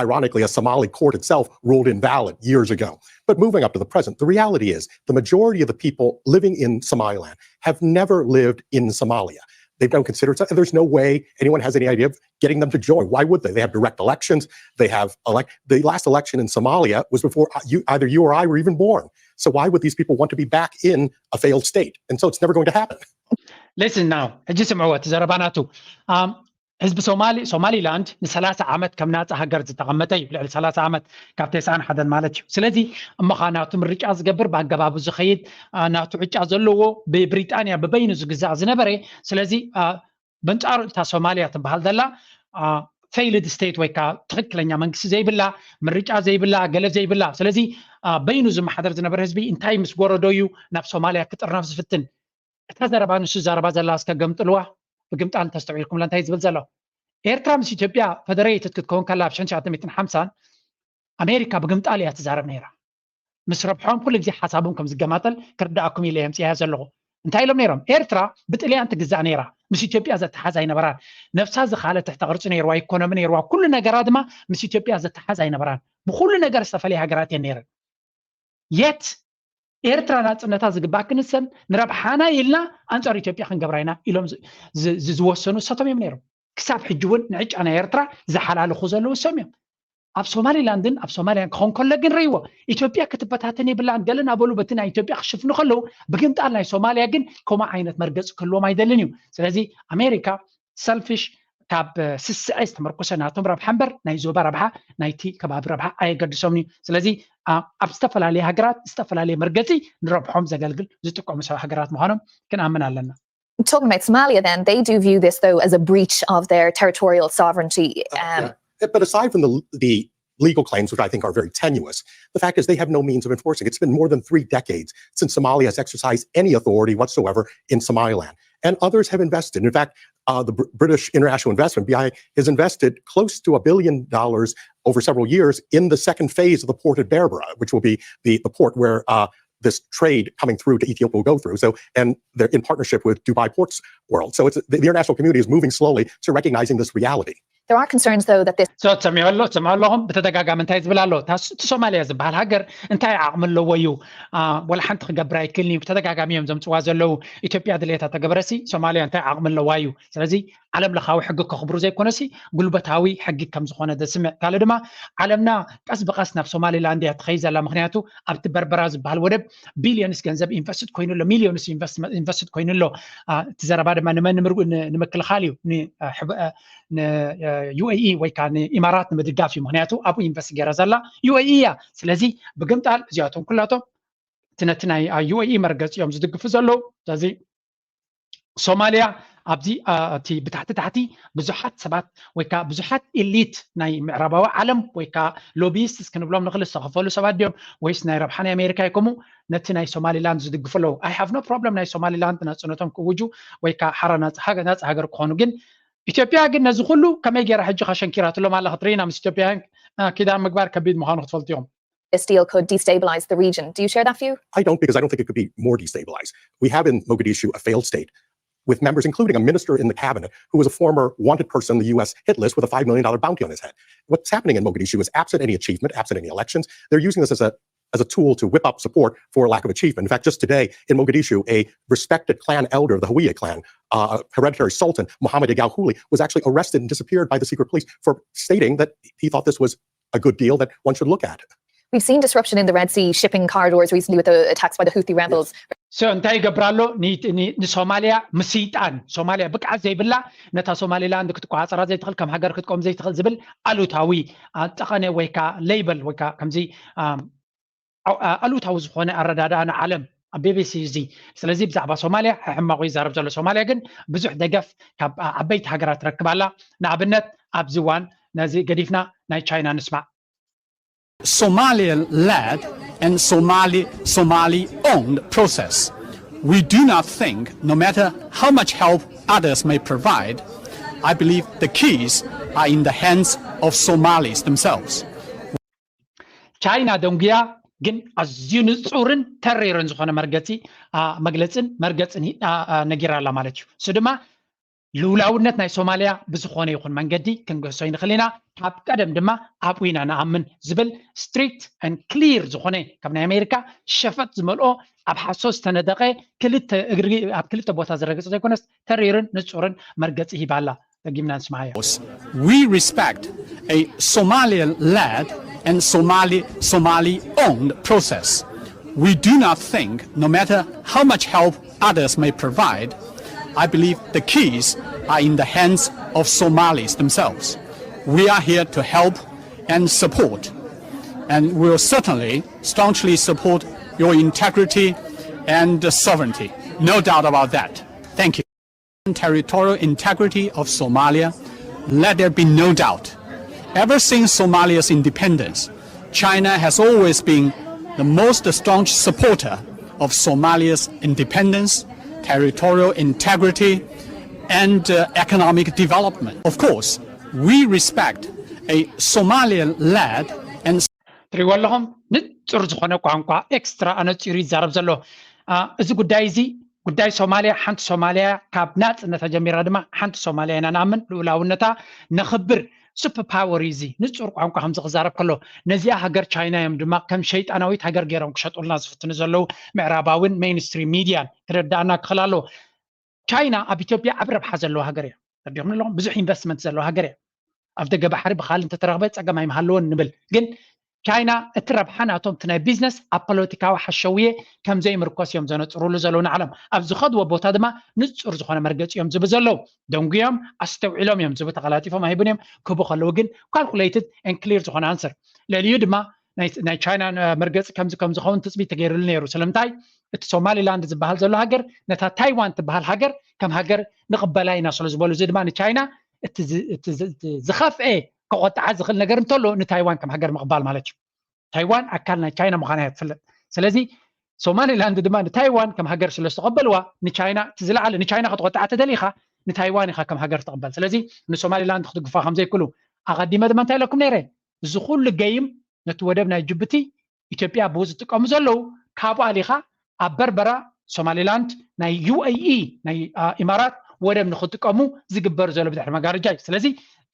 ironically, a Somali court itself ruled invalid years ago. But moving up to the present, the reality is the majority of the people living in Somaliland have never lived in Somalia. They don't consider it, and there's no way anyone has any idea of getting them to join. Why would they? They have direct elections. They have elect. The last election in Somalia was before uh, you, either you or I were even born. So why would these people want to be back in a failed state? And so it's never going to happen. Listen now, ሕጂ ስምዕዎ እቲ ዘረባ ናቱ ህዝቢ ሶማሊ ሶማሊላንድ ንሰላሳ ዓመት ከም ናፃ ሃገር ዝተቐመጠ እዩ ልዕሊ ሰላሳ ዓመት ካብ ተስዓን ሓደን ማለት እዩ ስለዚ እሞኻ ናቱ ምርጫ ዝገብር ብኣገባቡ ዝኸይድ ናቱ ዕጫ ዘለዎ ብብሪጣንያ ብበይኑ ዝግዛእ ዝነበረ ስለዚ በንጻሩ እታ ሶማሊያ ትበሃል ዘላ failed state ወይ ከዓ ትክክለኛ መንግስቲ ዘይብላ ምርጫ ዘይብላ ገለ ዘይብላ ስለዚ በይኑ ዝመሓደር ዝነበረ ህዝቢ እንታይ ምስ ጎረዶ እዩ ናብ ሶማሊያ ክጥርነፍ ዝፍትን እታ ዘረባ ንሱ ዘረባ ዘላ እስከ ገምጥልዋ ብግምጣል እንተስተውዒልኩምላ እንታይ ዝብል ዘሎ ኤርትራ ምስ ኢትዮጵያ federated ክትከውን ከላ ኣብ ሽሕን ትሽዓተ ሚእትን ሓምሳን ኣሜሪካ ብግምጣል እያ ትዛረብ ነይራ ምስ ረብሖም ኩሉ ግዜ ሓሳቦም ከም ዝገማጠል ክርዳኣኩም ኢለ የምፅያ ዘለኹ እንታይ ኢሎም ነይሮም ኤርትራ ብጥልያን ትግዛእ ነይራ ምስ ኢትዮጵያ ዘተሓዝ ኣይነበራን ነብሳ ዝኻለ ትሕተ ቅርፂ ነይርዋ ኢኮኖሚ ነይርዋ ኩሉ ነገራ ድማ ምስ ኢትዮጵያ ዘተሓዝ ኣይነበራን ብኩሉ ነገር ዝተፈለየ ሃገራት እየን ነይረን የት ኤርትራ ናፅነታ ዝግባእ ክንሰን ንረብሓና ኢልና ኣንፃር ኢትዮጵያ ክንገብራ ኢና ኢሎም ዝወሰኑ እሳቶም እዮም ነይሮም ክሳብ ሕጂ እውን ንዕጫ ናይ ኤርትራ ዝሓላልኹ ዘለዉ እሶም እዮም ኣብ ሶማሊላንድን ኣብ ሶማሊያን ክኾን ከሎ ግን ረይዎ ኢትዮጵያ ክትበታተን የብላን ገለ ናበሉ በቲ ናይ ኢትዮጵያ ክሽፍኑ ከለዉ ብግምጣል ናይ ሶማሊያ ግን ከምኡ ዓይነት መርገፂ ክህልዎም ኣይደልን እዩ ስለዚ ኣሜሪካ ሰልፊሽ ካብ ስስዐ ዝተመርኮሰ ናቶም ረብሓ እምበር ናይ ዞባ ረብሓ ናይቲ ከባቢ ረብሓ ኣየገድሶምን እዩ ስለዚ ኣብ ዝተፈላለየ ሃገራት ዝተፈላለየ መርገፂ ንረብሖም ዘገልግል ዝጥቀሙ ሰብ ሃገራት ምዃኖም ክንኣምን ኣለና Talking about Somalia, then they do view this though as a breach of their territorial sovereignty. Um, yeah. But aside from the, the legal claims, which I think are very tenuous, the fact is they have no means of enforcing. It's been more than three decades since Somalia has exercised any authority whatsoever in Somaliland. And others have invested. In fact, uh, the Br- British international investment, B I, has invested close to a billion dollars over several years in the second phase of the port at Berbera, which will be the, the port where uh, this trade coming through to Ethiopia will go through. So, and they're in partnership with Dubai Ports World. So, it's the, the international community is moving slowly to recognizing this reality. There are concerns, though, that this. So, ሰሚዑ ኣሎ ሰምዑ ኣለኹም ብተደጋጋሚ እንታይ ዝብል ኣሎ እቲ ሶማሊያ ዝበሃል ሃገር እንታይ ዓቕሚ ኣለዎ እዩ ወላ ሓንቲ ክገብር ኣይክልን እዩ ብተደጋጋሚ እዮም ዘምፅዋ ዘለዉ ኢትዮጵያ ድሌታ ተገበረሲ ሶማሊያ እንታይ ዓቕሚ ኣለዋ እዩ ስለዚ ዓለም ለኻዊ ሕጊ ከኽብሩ ዘይኮነሲ ጉልበታዊ ሕጊ ከም ዝኾነ ዘስምዕ ካልእ ድማ ዓለምና ቀስ ብቀስ ናብ ሶማሊላንድ እያ ትኸይ ዘላ ምክንያቱ ኣብቲ በርበራ ዝበሃል ወደብ ቢልዮንስ ገንዘብ ኢንቨስትድ ኮይኑ ኣሎ ሚልዮንስ ኢንቨስትድ ኮይኑ ኣሎ እቲ ዘረባ ድማ ንመን ንምክልኻል እዩ ንዩኤኢ ወይ ከዓ ንኢማራት ንምድጋፍ እዩ ምክንያቱ ኣብኡ ኢንቨስት ገይራ ዘላ ዩኤኢ እያ ስለዚ ብግምጣል እዚኣቶም ኩላቶም እቲ ነቲ ናይ ዩኤኢ መርገፂ እዮም ዝድግፉ ዘለዉ ስለዚ ሶማሊያ ኣብዚ እቲ ብታሕቲ ታሕቲ ብዙሓት ሰባት ወይ ከዓ ብዙሓት ኤሊት ናይ ምዕራባዊ ዓለም ወይ ከዓ ሎቢስት ክንብሎም ንክእል ዝተኸፈሉ ሰባት ድዮም ወይስ ናይ ረብሓ ናይ ኣሜሪካ ይከሙ ነቲ ናይ ሶማሊላንድ ዝድግፉ ኣለዉ I have no problem ናይ ሶማሊላንድ ናፅነቶም ክውጁ ወይ ከዓ ሓራ ናፃ ሃገር ክኾኑ ግን ኢትዮጵያ ግን ነዚ ኩሉ ከመይ ገይራ ሕጂ ከሸንኪራትሎም ኣላ ክትርኢና ምስ ኢትዮጵያውያን ኪዳን ምግባር ከቢድ ምዃኑ ክትፈልጡ እዮም this deal could destabilize the region. Do you share that view? I don't, because I don't think it could be more destabilized. We have in Mogadishu a failed state with members, including a minister in the cabinet who was a former wanted person on the U S hit list with a five million dollar bounty on his head. What's happening in Mogadishu is, absent any achievement, absent any elections, they're using this as a as a tool to whip up support for lack of achievement. In fact, just today in Mogadishu, a respected clan elder of the Hawiye clan, uh, hereditary sultan Muhammad Igau Huli, was actually arrested and disappeared by the secret police for stating that he thought this was a good deal that one should look at. We've seen disruption in the Red Sea shipping corridors recently with the attacks by the Houthi rebels. So እንታይ ይገብር ኣሎ? ንሶማልያ ምስይጣን፣ ሶማልያ ብቅዓት ዘይብላ፣ ነታ ሶማሊላንድ ክትቆፃፀራ ዘይትኽእል፣ ከም ሃገር ክትቆም ዘይትኽእል ዝብል ኣሉታዊ ጠቐነ ወይ ከዓ ሌበል ወይ ከዓ ከምዚ ኣሉታዊ ዝኾነ ኣረዳድኣ ንዓለም ኣብ ቢቢሲ እዚ። ስለዚ ብዛዕባ ሶማልያ ሕማቑ ይዛረብ ዘሎ። ሶማልያ ግን ብዙሕ ደገፍ ካብ ዓበይቲ ሃገራት ትረክብ ኣላ። ንኣብነት ኣብዚ እዋን ነዚ ገዲፍና ናይ ቻይና ንስማዕ። Somalian led and Somali Somali owned process. We do not think, no matter how much help others may provide, I believe the keys are in the hands of Somalis themselves. ቻይና ደንጉያ ግን ኣዝዩ ንጹርን ተሪርን ዝኾነ መርገጺ መግለጽን መርገጽን ነጊራ ኣላ ማለት እዩ። እሱ ድማ ልውላውነት ናይ ሶማልያ ብዝኾነ ይኹን መንገዲ ክንገሶ ይንኽእል ኢና፣ ካብ ቀደም ድማ ኣብኡ ኢና ንኣምን ዝብል ስትሪክት ን ክሊር ዝኾነ፣ ካብ ናይ ኣሜሪካ ሸፈጥ ዝመልኦ ኣብ ሓሶት ዝተነደቐ ክልተ እግሪ ኣብ ክልተ ቦታ ዝረገጸ ዘይኮነስ ተሪርን ንጹርን መርገጺ ሂባ ኣላ። ደጊምና ንስማዓዮ። We respect a Somalian led and Somali Somali owned process. We do not think, no matter how much help others may provide, I believe the keys are in the hands of Somalis themselves. We are here to help and support, and we will certainly strongly support your integrity and sovereignty. No doubt about that. Thank you. Territorial integrity of Somalia, let there be no doubt. Ever since Somalia's independence, China has always been the most staunch supporter of Somalia's independence, territorial integrity, and uh, economic development. Of course, we respect a Somalian led and ትሪዎ ኣለኹም ንጹር ዝኾነ ቋንቋ ኤክስትራ ኣነጺሩ ይዛረብ ዘሎ። እዚ ጉዳይ እዚ ጉዳይ ሶማልያ፣ ሓንቲ ሶማልያ ካብ ናጽነታ ጀሚራ ድማ ሓንቲ ሶማልያ ኢና ንኣምን። ልኡላውነታ ነኽብር። ሱፐር ፓወር እዚ ንጹር ቋንቋ ከምዚ ክዛረብ ከሎ ነዚኣ ሃገር ቻይና እዮም ድማ ከም ሸይጣናዊት ሃገር ገይሮም ክሸጡልና ዝፍትኑ ዘለዉ። ምዕራባውን ሜይንስትሪም ሚድያን ክርዳኣና ክኽእል ኣለዎ። ቻይና ኣብ ኢትዮጵያ ዓብ ረብሓ ዘለዋ ሃገር እያ። ተረዲኹም ኣለኹም? ብዙሕ ኢንቨስትመንት ዘለዋ ሃገር እያ። ኣብ ደገ ባሕሪ ብኻል እንተተረኽበ ጸገም ኣይምሃለዎን ንብል። ግን ቻይና እቲ ረብሓ ናቶም እቲ ናይ ቢዝነስ ኣብ ፖለቲካዊ ሓሸውየ ከም ዘይምርኮስ እዮም ዘነጽሩሉ ዘለዉ ንዓለም። ኣብ ዝኸድዎ ቦታ ድማ ንጹር ዝኾነ መርገጺ እዮም ዝቡ ዘለዉ። ደንጉዮም ኣስተውዒሎም እዮም ዝቡ፣ ተቐላጢፎም ኣይቡን እዮም ክህቡ ከለዉ ግን ካልኩሌትድ ን ክሊር ዝኾነ ኣንሰር። ልዕሊኡ ድማ ናይ ቻይና መርገፂ ከምዚ ከም ዝኸውን ትፅቢት ተገይሩሉ ነይሩ። ስለምንታይ እቲ ሶማሊላንድ ዝበሃል ዘሎ ሃገር ነታ ታይዋን ትበሃል ሃገር ከም ሃገር ንቕበላ ኢና ስለ ዝበሉ፣ እዚ ድማ ንቻይና እቲ ዝኸፍኤ ከቆጥዓ ዝኽእል ነገር እንተሎ ንታይዋን ከም ሃገር ምቕባል ማለት እዩ። ታይዋን ኣካል ናይ ቻይና ምዃና እያ ትፍለጥ። ስለዚ ሶማሊላንድ ድማ ንታይዋን ከም ሃገር ስለ ዝተቐበልዋ ንቻይና እቲ ዝለዓለ ንቻይና ክትቆጥዓ ተደሊኻ ንታይዋን ኢኻ ከም ሃገር ትቕበል። ስለዚ ንሶማሊላንድ ክትግፋ ከም ዘይክእሉ ኣቐዲመ ድማ እንታይ ኢለኩም ነይረ? እዚ ኩሉ ገይም ነቲ ወደብ ናይ ጅቡቲ ኢትዮጵያ ብኡ ዝጥቀሙ ዘለዉ ካብኡ ኣሊኻ ኣብ በርበራ ሶማሊላንድ ናይ ዩኤኢ ናይ ኢማራት ወደብ ንክጥቀሙ ዝግበር ዘሎ ብድሕሪ መጋረጃ እዩ። ስለዚ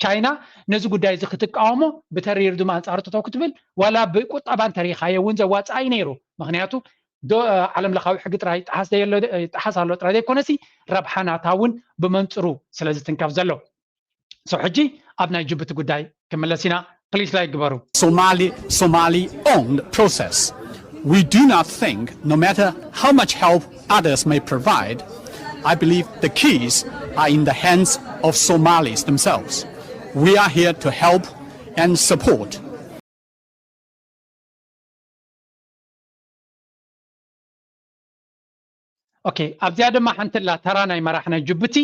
ቻይና ነዚ ጉዳይ እዚ ክትቃወሞ ብተሪር ድማ ኣንፃር ተተው ክትብል ዋላ ብቁጠባ እንተሪኢኻዮ እውን ዘዋፅእ እዩ ነይሩ። ምክንያቱ ዓለም ለኻዊ ሕጊ ጥራይ ይጠሓስ ኣሎ ጥራይ ዘይኮነሲ ረብሓ ናታ እውን ብመንፅሩ ስለ ዝትንከፍ ዘሎ። So ሕጂ ኣብ ናይ ጅቡቲ ጉዳይ ክምለስ ኢና። ፕሊስ ላይክ ግበሩ። Somali Somali owned process. We do not think, no matter how much help others may provide, I believe the keys are in the hands of Somalis themselves. We are here to help and support. ኦኬ፣ ኣብዚኣ ድማ ሓንቲ ላ ተራ ናይ መራሕ ናይ ጅቡቲ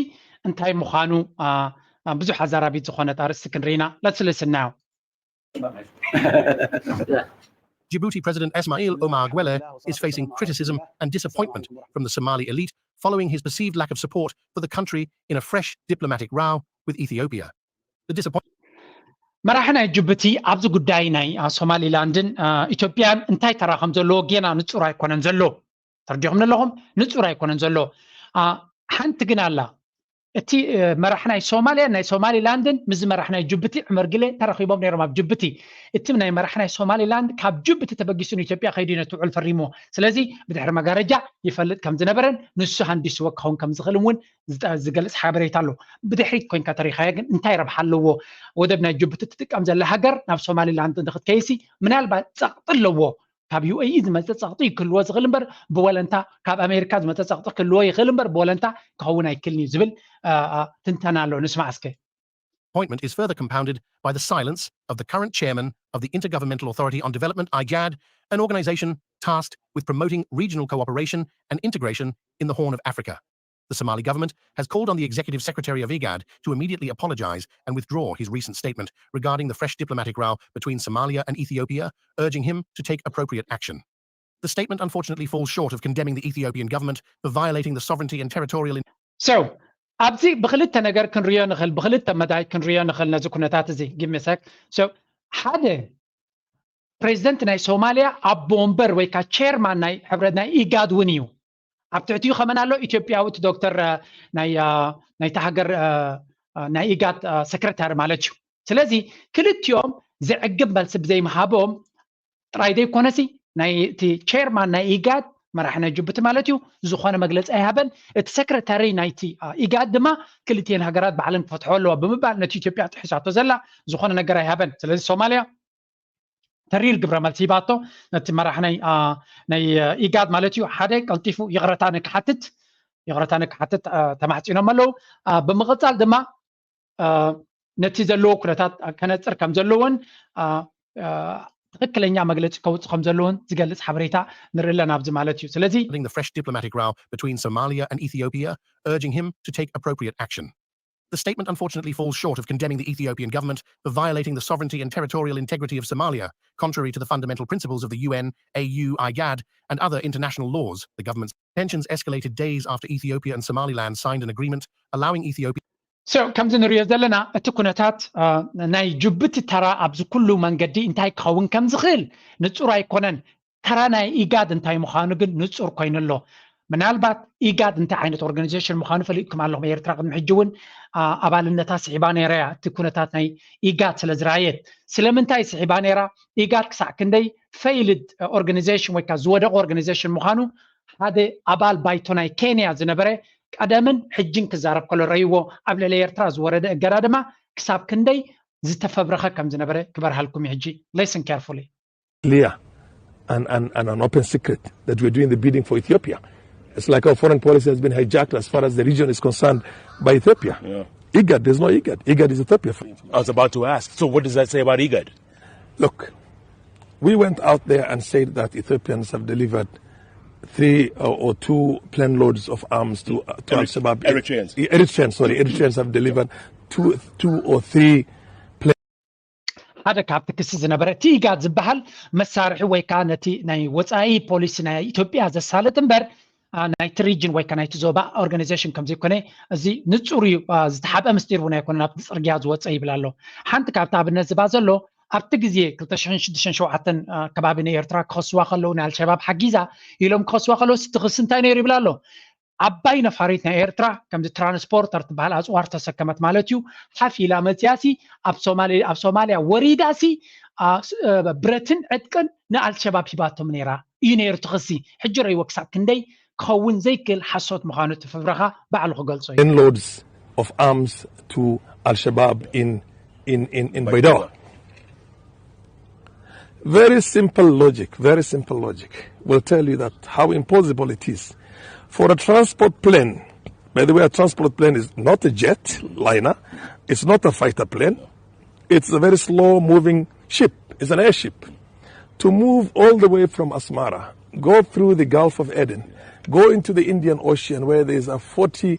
እንታይ ምዃኑ ብዙሕ ኣዛራቢት ዝኾነት ኣርእስቲ ክንርኢና። Let's listen now. Djibouti President Ismail Omar Guelleh is facing criticism and disappointment from the Somali elite following his perceived lack of support for the country in a fresh diplomatic row with Ethiopia. The disappointment መራሒ ናይ ጅቡቲ ኣብዚ ጉዳይ ናይ ሶማሊላንድን ኢትዮጵያን እንታይ ተራ ከም ዘለዎ ጌና ንፁር ኣይኮነን ዘሎ። ተረዲኹም ኣለኹም? ንፁር ኣይኮነን ዘሎ። ሓንቲ ግን ኣላ። እቲ መራሕ ናይ ሶማልያ ናይ ሶማሊላንድን ምስ መራሕ ናይ ጅቡቲ ዑመር ግሌ ተረኺቦም ነይሮም ኣብ ጅቡቲ። እቲ ናይ መራሕ ናይ ሶማሊላንድ ካብ ጅቡቲ ተበጊሱ ንኢትዮጵያ ከይዱ ነቲ ውዕል ፈሪምዎ። ስለዚ ብድሕሪ መጋረጃ ይፈልጥ ከም ዝነበረን ንሱ ሃንዲስዎ ክኸውን ከም ዝኽእል እውን ዝገልጽ ሓበሬታ ኣሎ። ብድሕሪት ኮይንካ ተሪኻዮ ግን እንታይ ረብሓ ኣለዎ? ወደብ ናይ ጅቡቲ ትጥቀም ዘላ ሃገር ናብ ሶማሊላንድ ንክትከይሲ ምናልባት ጸቕጢ ኣለዎ። ካብ ዩ ኤ ኢ ዝመፀ ፀቕጢ ክህልዎ ዝኽእል እምበር ብወለንታ፣ ካብ ኣሜሪካ ዝመፀ ፀቕጢ ክህልዎ ይኽእል እምበር ብወለንታ ክኸውን ኣይክልን እዩ ዝብል ትንተና ኣሎ። ንስማዕ እስከ። Appointment is further compounded by the silence of the current chairman of the Intergovernmental Authority on Development, IGAD, an organization tasked with promoting regional cooperation and integration in the Horn of Africa. The Somali government has called on the executive secretary of IGAD to immediately apologize and withdraw his recent statement regarding the fresh diplomatic row between Somalia and Ethiopia, urging him to take appropriate action. The statement unfortunately falls short of condemning the Ethiopian government for violating the sovereignty and territorial. So ኣብዚ ብክልተ ነገር ክንሪዮ ንኽእል፣ ብክልተ መዳይ ክንሪዮ ንኽእል ነዚ ኩነታት እዚ። Give me a sec. So ሓደ ፕሬዚደንት ናይ ሶማሊያ ኣቦ ወንበር ወይ ከዓ ቸርማን ናይ ሕብረት ናይ ኢጋድ እውን እዩ። ኣብ ትሕቲኡ ከመን ኣሎ? ኢትዮጵያዊ እቲ ዶክተር ናይቲ ሃገር ናይ ኢጋድ ሰክረታሪ ማለት እዩ። ስለዚ ክልቲኦም ዘዕግብ መልሲ ብዘይምሃቦም ጥራይ ዘይኮነሲ ናይቲ ቸርማን ናይ ኢጋድ መራሒ ናይ ጅቡቲ ማለት እዩ ዝኾነ መግለፂ ኣይሃበን። እቲ ሰክረታሪ ናይቲ ኢጋድ ድማ ክልቲኤን ሃገራት ባዕለን ክፈትሖ ኣለዋ ብምባል ነቲ ኢትዮጵያ ጥሒሳቶ ዘላ ዝኾነ ነገር ኣይሃበን። ስለዚ ሶማልያ ተሪር ግብረ መልሲ ሂባቶ ነቲ መራሕ ናይ ናይ ኢጋድ ማለት እዩ። ሓደ ቀልጢፉ ይቕረታ ንክሓትት ይቕረታ ንክሓትት ተማሕፂኖም ኣለዉ። ብምቕፃል ድማ ነቲ ዘለዎ ኩነታት ከነፅር ከም ዘለዎን ትኽክለኛ መግለፂ ከውፅእ ከም ዘለዎን ዝገልፅ ሓበሬታ ንርኢ ኣለና ኣብዚ ማለት እዩ። ስለዚ The fresh diplomatic row between Somalia and Ethiopia, urging him to take appropriate action. The statement unfortunately falls short of condemning the Ethiopian government for violating the sovereignty and territorial integrity of Somalia, contrary to the fundamental principles of the U N, A U, IGAD, and other international laws. The government's tensions escalated days after Ethiopia and Somaliland signed an agreement allowing Ethiopia. So ከምዚ ንሪኦ ዘለና እቲ ኩነታት ናይ ጅቡቲ ተራ ኣብዚ ኩሉ መንገዲ እንታይ ክኸውን ከም ዝኽእል ንፁር ኣይኮነን። ተራ ናይ ኢጋድ እንታይ ምዃኑ ግን ንፁር ኮይኑ ኣሎ። ምናልባት ኢጋድ እንታይ ዓይነት ኦርጋኒዜሽን ምዃኑ ፈሊጥኩም ኣለኹም። ኤርትራ ቅድሚ ሕጂ እውን ኣባልነታ ስሒባ ነይራ እያ። እቲ ኩነታት ናይ ኢጋድ ስለ ዝረኣየት ስለምንታይ ስሒባ ነይራ? ኢጋድ ክሳዕ ክንደይ ፈይልድ ኦርጋኒዜሽን ወይ ከዓ ዝወደቐ ኦርጋኒዜሽን ምዃኑ ሓደ ኣባል ባይቶ ናይ ኬንያ ዝነበረ ቀደምን ሕጅን ክዛረብ ከሎ ረይዎ ኣብ ልዕሊ ኤርትራ ዝወረደ እገዳ ድማ ክሳብ ክንደይ ዝተፈብረኸ ከም ዝነበረ ክበርሃልኩም እዩ። ሕጂ listen carefully. Clear and, and, and an open secret that we're doing the bidding for Ethiopia. It's like our foreign policy has been hijacked as far as the region is concerned by Ethiopia. Yeah. IGAD, there's no IGAD. IGAD is Ethiopia. I was about to ask. So what does that say about IGAD? Look, we went out there and said that Ethiopians have delivered three or, or two plane loads of arms to, uh, to Al-Shabaab. Eritreans. Eritreans, sorry. Eritreans have delivered two, two or three ሓደ ካብቲ ክሲ ዝነበረ እቲ ኢጋድ ዝበሃል መሳርሒ ወይ ከዓ ነቲ ናይ ወፃኢ ፖሊሲ ናይ ኢትዮጵያ ዘሳልጥ እምበር ናይቲ ሪጅን ወይ ከዓ ናይቲ ዞባ ኦርጋናይዜሽን ከምዘይኮነ እዚ ንፁር እዩ። ዝተሓብአ ምስጢር እውን ኣይኮነን ኣብቲ ፅርግያ ዝወፀ ይብል ኣሎ። ሓንቲ ካብቲ ኣብነት ዝባ ዘሎ ኣብቲ ግዜ ክልተ ሽሕን ሽዱሽተን ሸውዓተን ከባቢ ንኤርትራ ክኸስዋ ከለዉ ንኣልሸባብ ሓጊዛ ኢሎም ክኸስዋ ከለዉ እቲ ክሲ እንታይ ነይሩ ይብል ኣሎ። ዓባይ ነፋሪት ናይ ኤርትራ ከምዚ ትራንስፖርተር ትበሃል ኣፅዋር ተሰከመት ማለት እዩ ሓፍ ኢላ መፅያሲ ኣብ ሶማልያ ወሪዳሲ ብረትን ዕጥቅን ንኣልሸባብ ሂባቶም ነይራ እዩ ነይሩ እቲ ክሲ። ሕጂ ረይዎ ክሳብ ክንደይ ክኸውን ዘይክእል ሓሶት ምዃኑ እቲ ፍብረኻ ባዕሉ ክገልጾ እዩ። Loads of arms to Al-Shabaab in, in, in, in Baidawa. Very simple logic, very simple logic will tell you that how impossible it is for a transport plane. By the way, a transport plane is not a jet liner, it's not a fighter plane, it's a very slow moving ship, it's an airship. To move all the way from Asmara, go through the Gulf of Aden, go into the Indian Ocean where there is a forty,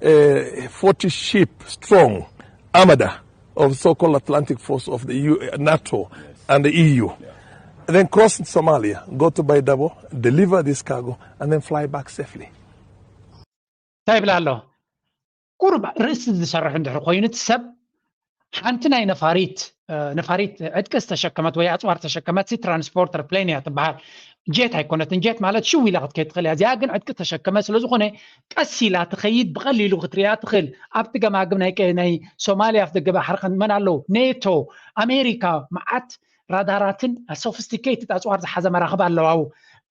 uh, forty ship strong armada of so-called Atlantic Force of the U- NATO and the E U. Then cross Somalia, go to Baidabo, deliver this cargo, and then fly back safely. እንታይ ይብል ኣሎ? ቁሩብ ርእሲ ዝሰርሕ እንድሕር ኮይኑ እቲ ሰብ ሓንቲ ናይ ነፋሪት ነፋሪት ዕጥቂ ዝተሸከመት ወይ ኣፅዋር ዝተሸከመት ትራንስፖርተር ፕሌን እያ ትበሃል። ጀት ኣይኮነትን። ጀት ማለት ሽው ኢላ ክትከይድ ትኽእል እያ። እዚኣ ግን ዕጥቂ ተሸከመ ስለዝኾነ ቀስ ኢላ ትኸይድ፣ ብቐሊሉ ክትሪኣ ትኽእል። ኣብቲ ገማግብ ናይ ሶማልያ፣ ኣብቲ ገባ ሓርኸን መን ኣለዉ? ኔቶ፣ ኣሜሪካ፣ መዓት ራዳራትን ሶፊስቲኬትድ ኣፅዋር ዝሓዘ መራኽብ ኣለዋ።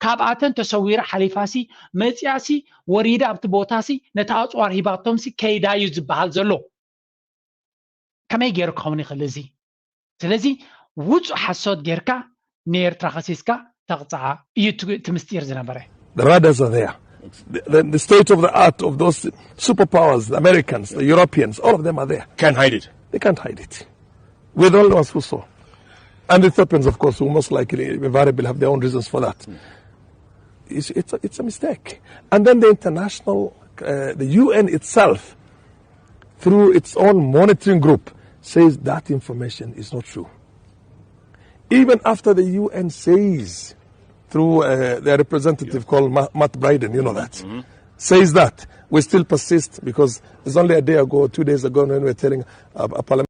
ካብኣተን ተሰዊራ ሓሊፋሲ መፂኣሲ ወሪዳ ኣብቲ ቦታሲ ነቲ ኣፅዋር ሂባቶምሲ ከይዳ እዩ ዝበሃል ዘሎ። ከመይ ገይሩ ክኸውን ይኽእል እዚ? ስለዚ ውፁእ ሓሶት ጌርካ ንኤርትራ ከሲስካ ተቕፅዓ እዩ እቲ ምስጢር ዝነበረ። The radars are there. The, the, the state of the art of those superpowers, the Americans, the Europeans, all of them are there. Can't hide it. They can't hide it. We're the only ones who saw. And the Ethiopians, of course, who most likely, invariably, have their own reasons for that. It's, it's, a, it's a mistake. And then the international, uh, the U N itself, through its own monitoring group, says that information is not true. Even after the U N says, through uh, their representative called Ma- Matt Bryden, you know that, says that, we still persist because it's only a day ago, two days ago, when we were telling a, a parliament.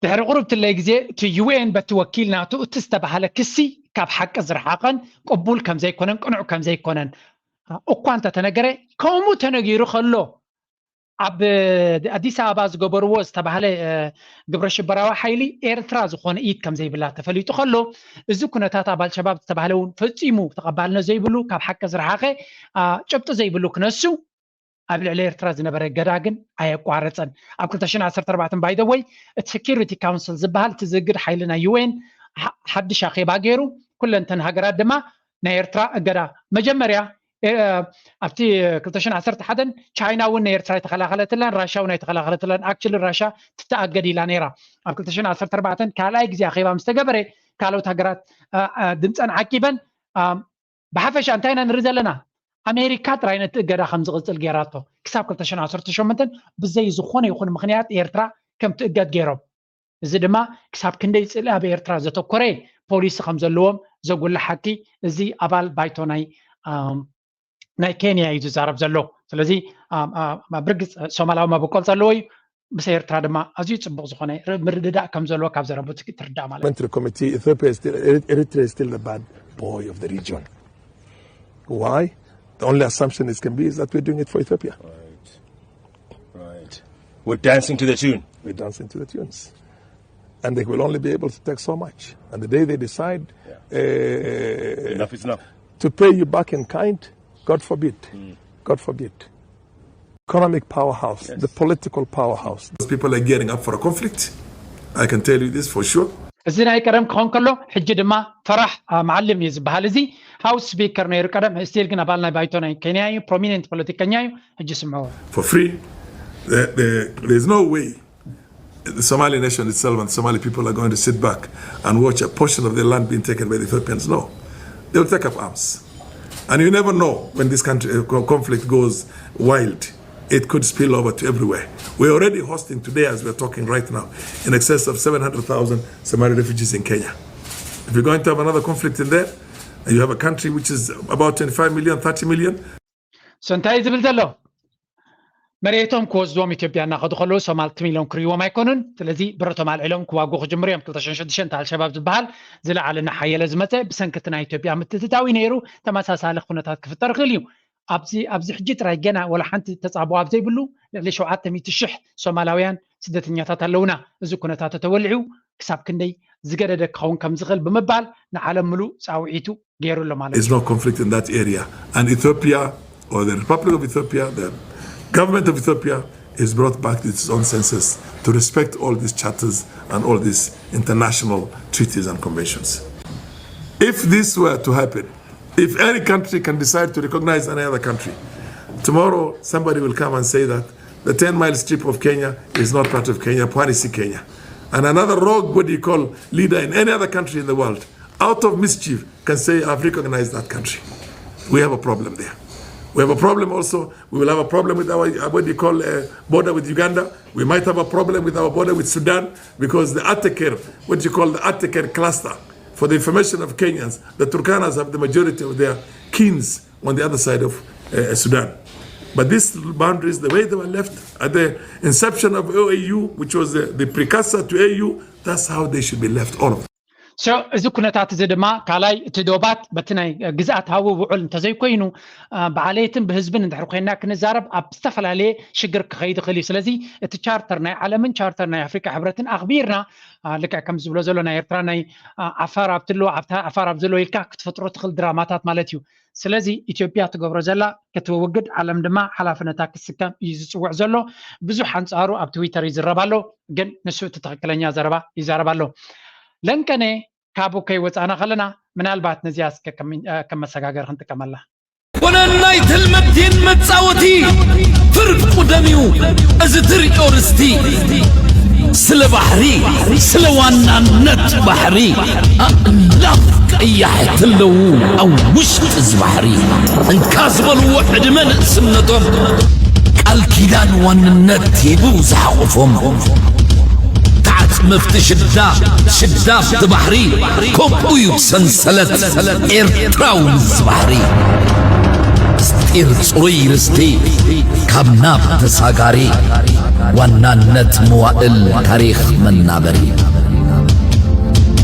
ድሕሪ ቁሩብ ትለይ ግዜ እቲ ዩኤን በቲ ወኪል ናቱ እቲ ዝተባህለ ክሲ ካብ ሓቂ ዝረሓቐን ቅቡል ከም ዘይኮነን ቅኑዕ ከም ዘይኮነን እኳ እንተተነገረ፣ ከምኡ ተነጊሩ ከሎ ኣብ ኣዲስ ኣበባ ዝገበርዎ ዝተባህለ ግብረ ሽበራዊ ሓይሊ ኤርትራ ዝኾነ ኢድ ከም ዘይብላ ተፈሊጡ ከሎ፣ እዚ ኩነታት ኣብ ኣልሸባብ ዝተባህለ እውን ፈጺሙ ተቐባልነት ዘይብሉ፣ ካብ ሓቂ ዝረሓቐ ጭብጢ ዘይብሉ ክነሱ ኣብ ልዕሊ ኤርትራ ዝነበረ እገዳ ግን ኣየቋረጸን። ኣብ ክልተ ሽሕን ዓሰርተ ኣርባዕተን ባይደወይ እቲ ሴኪሪቲ ካውንስል ዝበሃል እቲ ዝእግድ ሓይሊ ናይ ዩኤን ሓድሽ ኣኼባ ገይሩ፣ ኩለን እተን ሃገራት ድማ ናይ ኤርትራ እገዳ መጀመርያ ኣብቲ ክልተ ሽሕን ዓሰርተ ሓደን ቻይና እውን ናይ ኤርትራ ኣይተኸላኸለትላን፣ ራሻ እውን ኣይተኸላኸለትላን። ኣክቹሊ ራሻ ትተኣገድ ኢላ ነይራ። ኣብ ክልተ ሽሕን ዓሰርተ ኣርባዕተን ካልኣይ ግዜ ኣኼባ ምስ ተገበረ ካልኦት ሃገራት ድምፀን ዓቂበን ብሓፈሻ እንታይ ኢና ንርኢ ዘለና? ኣሜሪካ ጥራይ ነቲ እገዳ ከም ዝቕጽል ገይራቶ። ክሳብ ክልተ ሽሕን ዓሰርተ ሸሞንተን ብዘይ ዝኾነ ይኹን ምኽንያት ኤርትራ ከም ትእገድ ገይሮም። እዚ ድማ ክሳብ ክንደይ ጽልኢ ኣብ ኤርትራ ዘተኮረ ፖሊሲ ከም ዘለዎም ዘጉልሕ ሓቂ እዚ ኣባል ባይቶ ናይ ናይ ኬንያ እዩ ዝዛረብ ዘሎ። ስለዚ ብርግጽ ሶማላዊ መበቆል ዘለዎ እዩ። ምስ ኤርትራ ድማ ኣዝዩ ጽቡቕ ዝኾነ ምርድዳእ ከም ዘሎ ካብ ዘረቡ ትርዳእ ማለት እዩ። Parliamentary committee, Ethiopia is still, Eritrea is still the bad boy of the region. Why? The only assumption it can be is that we're doing it for Ethiopia. Right. Right. We're dancing to the tune. We're dancing to the tunes. And they will only be able to take so much. And the day they decide uh, Enough is enough. to pay you back in kind, God forbid. God forbid. Economic powerhouse, the political powerhouse. Those people are gearing up for a conflict. I can tell you this for sure. እዚ ናይ ቀደም ክኸውን ከሎ ሕጂ ድማ ፈራሕ መዓልም እዩ ዝበሃል። እዚ ሃውስ ስፒከር ነይሩ ቀደም፣ ስቲል ግን ኣባል ናይ ባይቶ ናይ ኬንያ እዩ። ፕሮሚነንት ፖለቲከኛ እዩ። ሕጂ ስምዕዎ። For free. There, there, there's no way the Somali nation itself and the Somali people are going to sit back and watch a portion of their land being taken by the Ethiopians. No. They will take up arms. And you never know when this country uh, co- conflict goes wild. It could spill over to everywhere. We're already hosting today, as we're talking right now, in excess of seven hundred thousand Somali refugees in Kenya. If you're going to have another conflict in there, and you have a country which is about twenty-five million, thirty million, So እንታይ እዩ ዝብል ዘሎ? መሬቶም ክወስድዎም ኢትዮጵያ እናኸዱ ከለዉ ሶማል ትም ኢሎም ክርእይዎም ኣይኮኑን። ስለዚ ብረቶም ኣልዒሎም ክዋጉ ክጅምሩ እዮም። ክልተ ሽሕን ሽዱሽተን ኣልሸባብ ዝበሃል ዝለዓለ እናሓየለ ዝመፀ ብሰንኪ እቲ ናይ ኢትዮጵያ ምትእትታው እዩ ነይሩ። ተመሳሳሊ ኩነታት ክፍጠር ይኽእል እዩ። ኣብዚ ኣብዚ ሕጂ ጥራይ ገና ወላ ሓንቲ ተፃብኦ ኣብ ዘይብሉ ልዕሊ ሸውዓተ ሚእቲ ሽሕ ሶማላውያን ስደተኛታት ኣለውና። እዚ ኩነታት ተተወሊዑ ክሳብ ክንደይ ዝገደደ ክኸውን ከም ዝኽእል ብምባል ንዓለም ምሉእ ፃውዒቱ ገይሩ ኣሎ ማለት እዩ። There's no conflict in that area. And Ethiopia, or the Republic of Ethiopia, the government of Ethiopia is brought back to its own senses to respect all these charters and all these international treaties and conventions. If this were to happen, if any country can decide to recognize any other country, tomorrow somebody will come and say that the ten mile strip of Kenya is not part of Kenya, Pwani si Kenya. And another rogue, what do you call, leader in any other country in the world, out of mischief, can say, I've recognized that country. We have a problem there. We have a problem also. We will have a problem with our, uh, what do you call, uh, border with Uganda. We might have a problem with our border with Sudan because the Ateker, what you call the Ateker cluster, for the information of Kenyans, the Turkanas have the majority of their kins on the other side of uh, Sudan. But these boundaries, the way they were left at the inception of O A U, which was the, the precursor to A U, that's how they should be left, all of them. So እዚ ኩነታት እዚ ድማ ካልኣይ እቲ ዶባት በቲ ናይ ግዝኣታዊ ውዑል እንተዘይኮይኑ ብዓለየትን ብህዝብን እንድሕር ኮይና ክንዛረብ ኣብ ዝተፈላለየ ሽግር ክኸይድ ይኽእል እዩ። ስለዚ እቲ ቻርተር ናይ ዓለምን ቻርተር ናይ ኣፍሪካ ሕብረትን ኣኽቢርና ልክዕ ከም ዝብሎ ዘሎ ናይ ኤርትራ ናይ ዓፋር ኣብትሎ ዓፋር ኣብ ዘሎ ኢልካ ክትፈጥሮ ትኽእል ድራማታት ማለት እዩ። ስለዚ ኢትዮጵያ ትገብሮ ዘላ ክትወግድ ዓለም ድማ ሓላፍነታ ክትስከም እዩ ዝፅውዕ ዘሎ። ብዙሕ ኣንፃሩ ኣብ ትዊተር ይዝረብ ኣሎ፣ ግን ንሱ እቲ ትኽክለኛ ዘረባ ይዛረብ ኣሎ። ለንቀነ ካብኡ ከይወፃእና ከለና ምናልባት ነዚኣ እስከ ከም መሰጋገር ክንጥቀመላ። ኮነ ናይ ትልምት ዲን መጻወቲ ፍርቁ ደምዩ እዚ ትርእዮ ርስቲ ስለ ባሕሪ ስለ ዋናነት ባሕሪ ኣእላፍ ቀያሕቲ ኣለዉ ኣብ ውሽጢ እዚ ባሕሪ እንካ ዝበልዎ ዕድመ ንእስነቶም ቃል ኪዳን ዋንነት ሂቡ ዝሓቆፎም ተዓጽመፍቲ ሽዳ ሽዳ ኣብቲ ባሕሪ ከምኡ እዩ ሰንሰለት ኤርትራዊ ምስ ባሕሪ ምስጢር ጽሩይ ርስቲ ካብ ናብ ተሳጋሪ ዋናነት መዋእል ታሪኽ መናበሪ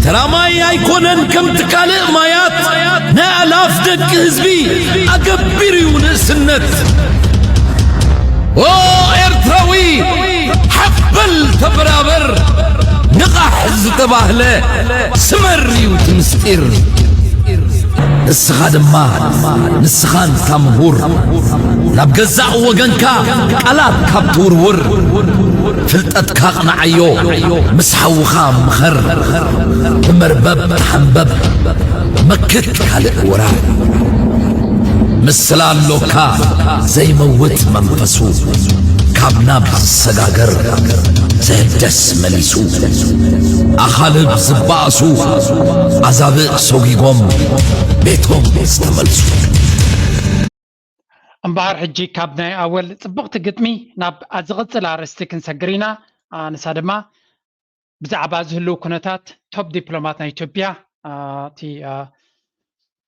ተራማይ ኣይኮነን ከምቲ ካልእ ማያት ናይ ኣላፍ ደቂ ህዝቢ ኣገቢር እዩ ንእስነት ኦ ኤርትራዊ ሓበል ተበራበር ንቓሕ ዝተባህለ ስመር እዩ እቲ ምስጢር ንስኻ ድማ ንስኻ እንታ ምሁር ናብ ገዛእ ወገንካ ቃላት ካብ ትውርውር ፍልጠትካ ኣቕንዓዮ ምስ ሓውኻ ምኸር ብመርበብ ተሓንበብ መክት ካልእ ወራር ምስላ ኣሎካ ዘይመውት መንፈሱ ካብ ናብ ዝሰጋገር ዘህደስ መሊሱ ኣኻልብ ዝበኣሱ ኣዛብእ ሰጒጎም ቤቶም ዝተመልሱ እምበኣር ሕጂ ካብ ናይ ኣወል ፅብቕቲ ግጥሚ ናብ ዝቕፅል ኣርእስቲ ክንሰግር ኢና። ንሳ ድማ ብዛዕባ ዝህልው ኩነታት ቶፕ ዲፕሎማት ናይ ኢትዮጵያ እቲ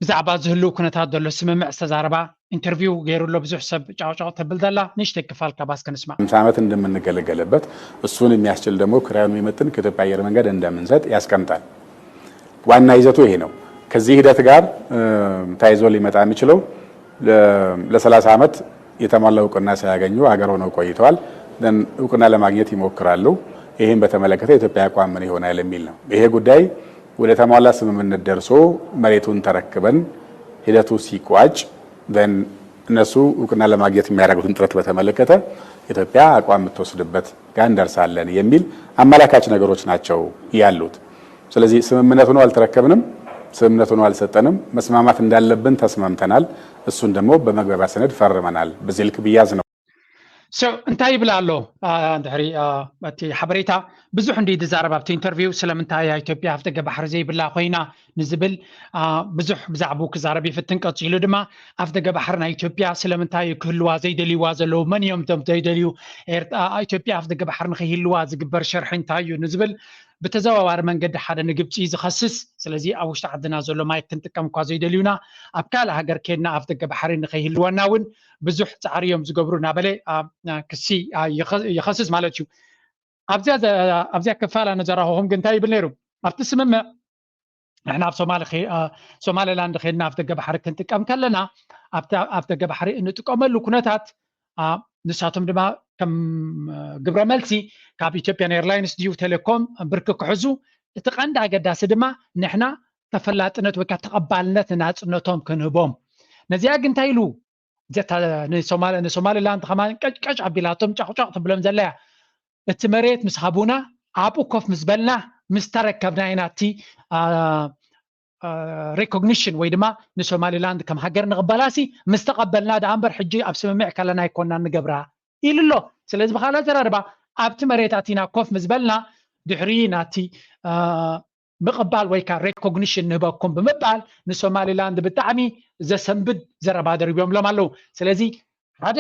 ብዛዕባ ዝህልው ኩነታት ዘሎ ስምምዕ ዝተዛረባ ኢንተርቪው ገይሩ ኣሎ ብዙሕ ሰብ ጫውጫው ተብል ዘላ ንእሽተይ ክፋል ካባስ ክንስማ ሃምሳ ዓመት እንደምንገለገልበት እሱን የሚያስችል ደግሞ ክራዩን የሚመጥን ከኢትዮጵያ አየር መንገድ እንደምንሰጥ ያስቀምጣል። ዋና ይዘቱ ይሄ ነው። ከዚህ ሂደት ጋር ተያይዞ ሊመጣ የሚችለው ለሰላሳ ዓመት የተሟላ እውቅና ሳያገኙ ሀገር ሆነው ቆይተዋል። እውቅና ለማግኘት ይሞክራሉ። ይህም በተመለከተ የኢትዮጵያ አቋም ምን ይሆናል የሚል ነው። ይሄ ጉዳይ ወደ ተሟላ ስምምነት ደርሶ መሬቱን ተረክበን ሂደቱ ሲቋጭ እነሱ እውቅና ለማግኘት የሚያደርጉትን ጥረት በተመለከተ ኢትዮጵያ አቋም የምትወስድበት ጋር እንደርሳለን የሚል አመላካች ነገሮች ናቸው ያሉት። ስለዚህ ስምምነቱን አልተረከብንም፣ ስምምነቱን አልሰጠንም። መስማማት እንዳለብን ተስማምተናል። እሱን ደግሞ በመግባቢያ ሰነድ ፈርመናል። በዚህ ልክ ብያዝ ነው። እንታይ ይብል ኣሎ ድሕሪ እቲ ሓበሬታ ብዙሕ እንዲ ዝዛረብ ኣብቲ ኢንተርቪው ስለምንታይ ኢትዮጵያ ኣፍ ደገ ባሕሪ ዘይብላ ኮይና ንዝብል ብዙሕ ብዛዕባኡ ክዛረብ ይፍትን ቀፂሉ ድማ ኣፍ ደገ ባሕሪ ናይ ኢትዮጵያ ስለምንታይ ክህልዋ ዘይደልይዋ ዘለዉ መን እዮም ቶም ዘይደልዩ ኢትዮጵያ ኣፍ ደገ ባሕሪ ንከይህልዋ ዝግበር ሸርሒ እንታይ እዩ ንዝብል ብተዘዋዋሪ መንገዲ ሓደ ንግብፂ ዝኸስስ ስለዚ ኣብ ውሽጢ ዓድና ዘሎ ማይ ክንጥቀም እኳ ዘይደልዩና ኣብ ካልእ ሃገር ኬድና ኣፍ ደገ ባሕሪ ንከይህልወና እውን ብዙሕ ፃዕሪ እዮም ዝገብሩ እናበለ ክሲ ይኸስስ ማለት እዩ። ኣብዚኣ ክፋል ኣነ ዘራኸኹም ግን እንታይ ይብል ነይሩ ኣብቲ ስምምዕ ንሕና ኣብ ሶማሌላንድ ኬድና ኣፍ ደገ ባሕሪ ክንጥቀም ከለና ኣብቲ ኣፍ ደገ ባሕሪ እንጥቀመሉ ኩነታት ንሳቶም ድማ ከም ግብረ መልሲ ካብ ኢትዮጵያን ኤርላይንስ ድዩ ቴሌኮም ብርኪ ክሕዙ እቲ ቀንዲ ኣገዳሲ ድማ ንሕና ተፈላጥነት ወይ ተቐባልነት ንናፅነቶም ክንህቦም ነዚኣ ግን እንታይ ኢሉ ንሶማሊላንድ ከማ ቀጭቀጭ ኣቢላቶም ጫቕጫቕ ትብሎም ዘለያ እቲ መሬት ምስ ሃቡና ኣብኡ ኮፍ ምስ በልና ምስ ተረከብና ኢና እቲ ሬኮግኒሽን ወይ ድማ ንሶማሊላንድ ከም ሃገር ንቕበላሲ ምስ ተቐበልና ደኣ እምበር ሕጂ ኣብ ስምምዕ ከለና ኣይኮና ንገብራ ኢሉ ኣሎ። ስለዚ ብካልእ ኣዘራርባ ኣብቲ መሬት ኣቲና ኮፍ ምስ በልና ድሕሪ ናቲ ምቕባል ወይ ከዓ ሬኮግኒሽን ንህበኩም ብምባል ንሶማሊላንድ ብጣዕሚ ዘሰንብድ ዘረባ ደሪቦምሎም ኣለዉ። ስለዚ ሓደ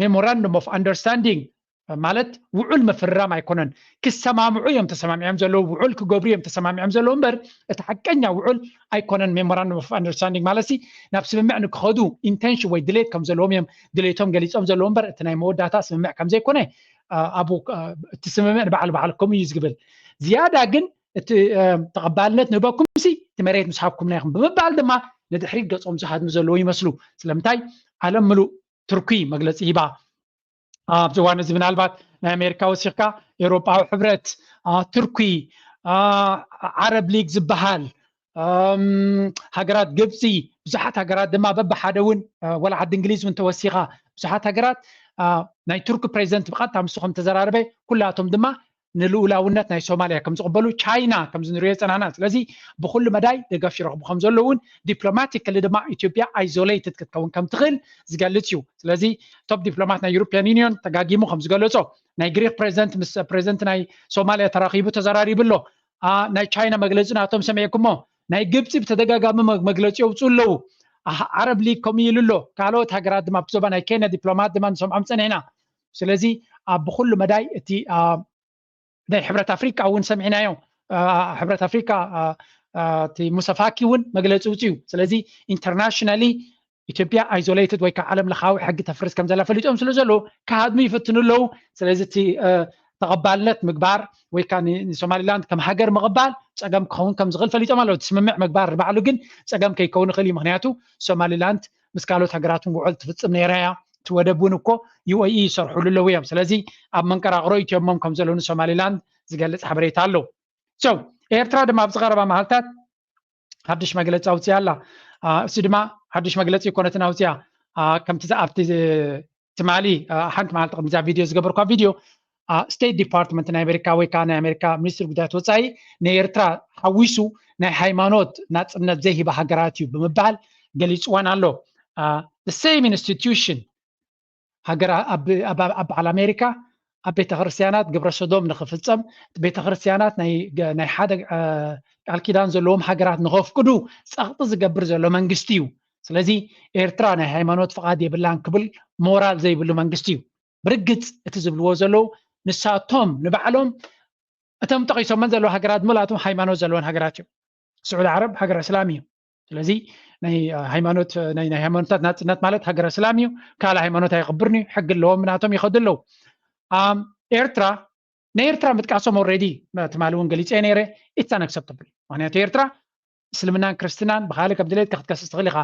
memorandum of understanding ማለት ውዑል ምፍርራም ኣይኮነን። ክሰማምዑ እዮም ተሰማሚዖም ዘለዉ፣ ውዑል ክገብሩ እዮም ተሰማሚዖም ዘለዉ እምበር እቲ ሓቀኛ ውዑል ኣይኮነን። Memorandum of Understanding ማለት ሲ ናብ ስምምዕ ንክኸዱ intention ወይ ድሌት ከም ዘለዎም እዮም ድሌቶም ገሊፆም ዘለዉ እምበር እቲ ናይ መወዳእታ ስምምዕ ከም ዘይኮነ ኣብኡ እቲ ስምምዕ ንባዕሉ ባዕልኩም እዩ ዝግብል። ዝያዳ ግን እቲ ተቐባልነት ንህበኩም ሲ እቲ መሬት ምስ ሃብኩምና ኢኹም ብምባል ድማ ንድሕሪት ገፆም ዝሃድሙ ዘለዉ ይመስሉ። ስለምንታይ ዓለም ምሉእ ቱርኪ መግለፂ ሂባ። ኣብዚ እዋን እዚ ምናልባት ናይ ኣሜሪካ ወሲኽካ ኤውሮጳዊ ሕብረት፣ ቱርኪ፣ ዓረብ ሊግ ዝበሃል ሃገራት፣ ግብፂ፣ ብዙሓት ሃገራት ድማ በብሓደ እውን ወላ ዓዲ እንግሊዝ እውን ተወሲኻ ብዙሓት ሃገራት ናይ ቱርኪ ፕሬዚደንት ብቐጥታ ምስ ከም ተዘራረበ ኩላቶም ድማ ንልኡላውነት ናይ ሶማልያ ከም ዝቕበሉ ቻይና ከም ዝንሪኦ ጸናና። ስለዚ ብኩሉ መዳይ ደገፍ ይረኽቡ ከም ዘለዉ እውን ዲፕሎማቲካሊ ድማ ኢትዮጵያ isolated ክትከውን ከም ትኽእል ዝገልጽ እዩ። ስለዚ top ዲፕሎማት ናይ European Union ተጋጊሙ ከም ዝገለጾ ናይ ግሪክ ፕሬዚደንት ምስ ፕሬዚደንት ናይ ሶማልያ ተራኺቡ ተዘራሪቡ ኣሎ። ናይ ቻይና መግለጺ ናቶም ሰሚዕኩሞ። ናይ ግብፂ ብተደጋጋሚ መግለፂ የውፅኡ ኣለዉ። ዓረብ ሊግ ከምኡ ኢሉ ኣሎ። ካልኦት ሃገራት ድማ ብዞባ ናይ ኬንያ ዲፕሎማት ድማ ንሰምዖም ፀኒሕና። ስለዚ ኣብ ብኩሉ መዳይ እቲ ናይ ሕብረት ኣፍሪቃ እውን ሰሚዕናዮ። ሕብረት ኣፍሪቃ እቲ ሙሰፋኪ እውን መግለፂ ውፅኡ። ስለዚ ኢንተርናሽናሊ ኢትዮጵያ isolated ወይ ከዓ ዓለም ለኻዊ ሕጊ ተፍርስ ከም ዘላ ፈሊጦም ስለ ዘለዉ ክሃድሙ ይፍትኑ ኣለዉ። ስለዚ እቲ ተቐባልነት ምግባር ወይ ከዓ ንሶማሊላንድ ከም ሃገር ምቕባል ፀገም ክኸውን ከም ዝኽእል ፈሊጦም ኣለዉ። እቲ ስምምዕ ምግባር ንባዕሉ ግን ፀገም ከይከውን ይኽእል እዩ። ምክንያቱ ሶማሊላንድ ምስ ካልኦት ሃገራት እውን ውዕል ትፍፅም ነይራ እያ። እቲ ወደብ እውን እኮ UAE ይሰርሑሉ ኣለዉ እዮም። ስለዚ ኣብ መንቀራቕሮ ኢትዮሞም ከም ዘለዉ ንሶማሊላንድ ዝገልፅ ሓበሬታ ኣለዉ። So ኤርትራ ድማ ኣብዚ ቀረባ መዓልታት ሓድሽ መግለፂ ኣውፅያ ኣላ። እዚ ድማ ሓድሽ መግለፂ ይኮነትን ኣውፅያ። ከምቲ ኣብቲ ትማሊ ሓንቲ መዓልቲ ቅድሚ እዛ ቪድዮ ዝገበርኳ ቪድዮ ስቴት ዲፓርትመንት ናይ ኣሜሪካ ወይ ከዓ ናይ ኣሜሪካ ሚኒስትሪ ጉዳያት ወፃኢ ንኤርትራ ሓዊሱ ናይ ሃይማኖት ናፅነት ዘይህባ ሃገራት እዩ ብምባል ገሊፅዋን ኣሎ። The same institution ሃገር ኣብ በዓል ኣሜሪካ ኣብ ቤተክርስትያናት ግብረ ሰዶም ንክፍፀም ቤተክርስትያናት ናይ ሓደ ቃል ኪዳን ዘለዎም ሃገራት ንከፍቅዱ ፀቕጢ ዝገብር ዘሎ መንግስቲ እዩ። ስለዚ ኤርትራ ናይ ሃይማኖት ፍቓድ የብላን ክብል ሞራል ዘይብሉ መንግስቲ እዩ። ብርግፅ እቲ ዝብልዎ ዘለዉ ንሳቶም ንባዕሎም እቶም ጠቂሶመን ዘለዉ ሃገራት ሙላቶም ሃይማኖት ዘለወን ሃገራት እዮም። ስዑድ ዓረብ ሃገር እስላም እዩ። ስለዚ ናይ ሃይማኖት ናይ ሃይማኖታት ናፅነት ማለት ሃገር እስላም እዩ። ካልእ ሃይማኖት ኣይኽብርን እዩ። ሕጊ ኣለዎም ናቶም ይኸዱ ኣለዉ። ኤርትራ ናይ ኤርትራ ምጥቃሶም already ትማሊ እውን ገሊፀ ነይረ። It's unacceptable። ምክንያቱ ኤርትራ እስልምናን ክርስትናን ብካልእ ከም ድሌትካ ክትከስስ ትኽእል ኢኻ።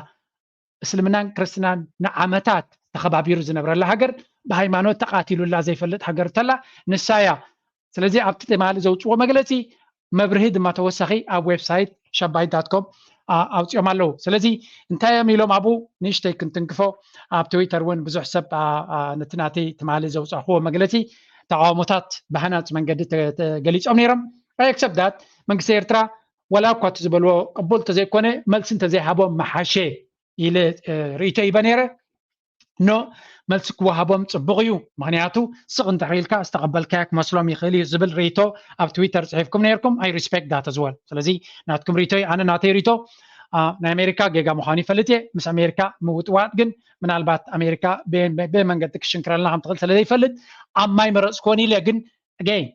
እስልምናን ክርስትናን ንዓመታት ተኸባቢሩ ዝነብረላ ሃገር ብሃይማኖት ተቃቲሉላ ዘይፈልጥ ሃገር ተላ ንሳ እያ። ስለዚ ኣብቲ ትማሊ ዘውፅዎ መግለፂ መብርሂ ድማ ተወሳኺ ኣብ ዌብሳይት ሸባይት ዳት ኮም ኣውፅኦም ኣለዉ። ስለዚ እንታይ እዮም ኢሎም ኣብኡ ንእሽተይ ክንትንክፎ ኣብ ትዊተር እውን ብዙሕ ሰብ ነቲ ናተይ ትማሊ ዘውፃእክዎ መግለፂ ተቃውሞታት ብሃናፂ መንገዲ ተገሊፆም ነይሮም። Except that መንግስቲ ኤርትራ ወላ እኳ እቲ ዝበልዎ ቅቡል እንተዘይኮነ መልሲ እንተዘይሃቦም መሓሸ ኢለ ርእይቶ ይበ ነይረ። ኖ መልሲ ክወሃቦም ፅቡቕ እዩ። ምክንያቱ ስቕ እንድሕር ኢልካ ዝተቐበልካዮ ክመስሎም ይኽእል እዩ ዝብል ርእይቶ ኣብ ትዊተር ፅሒፍኩም ነይርኩም። I respect that as well። ስለዚ ናትኩም ርእይቶ ኣነ ናተይ ርእይቶ ናይ ኣሜሪካ ጌጋ ምዃኑ ይፈልጥ እየ። ምስ ኣሜሪካ ምውጥዋጥ ግን ምናልባት ኣሜሪካ ብመንገዲ ክሽንክረልና ከም ትኽእል ስለ ዘይፈልጥ ኣብ ማይ መረፅኩዎን ኢለ ግን again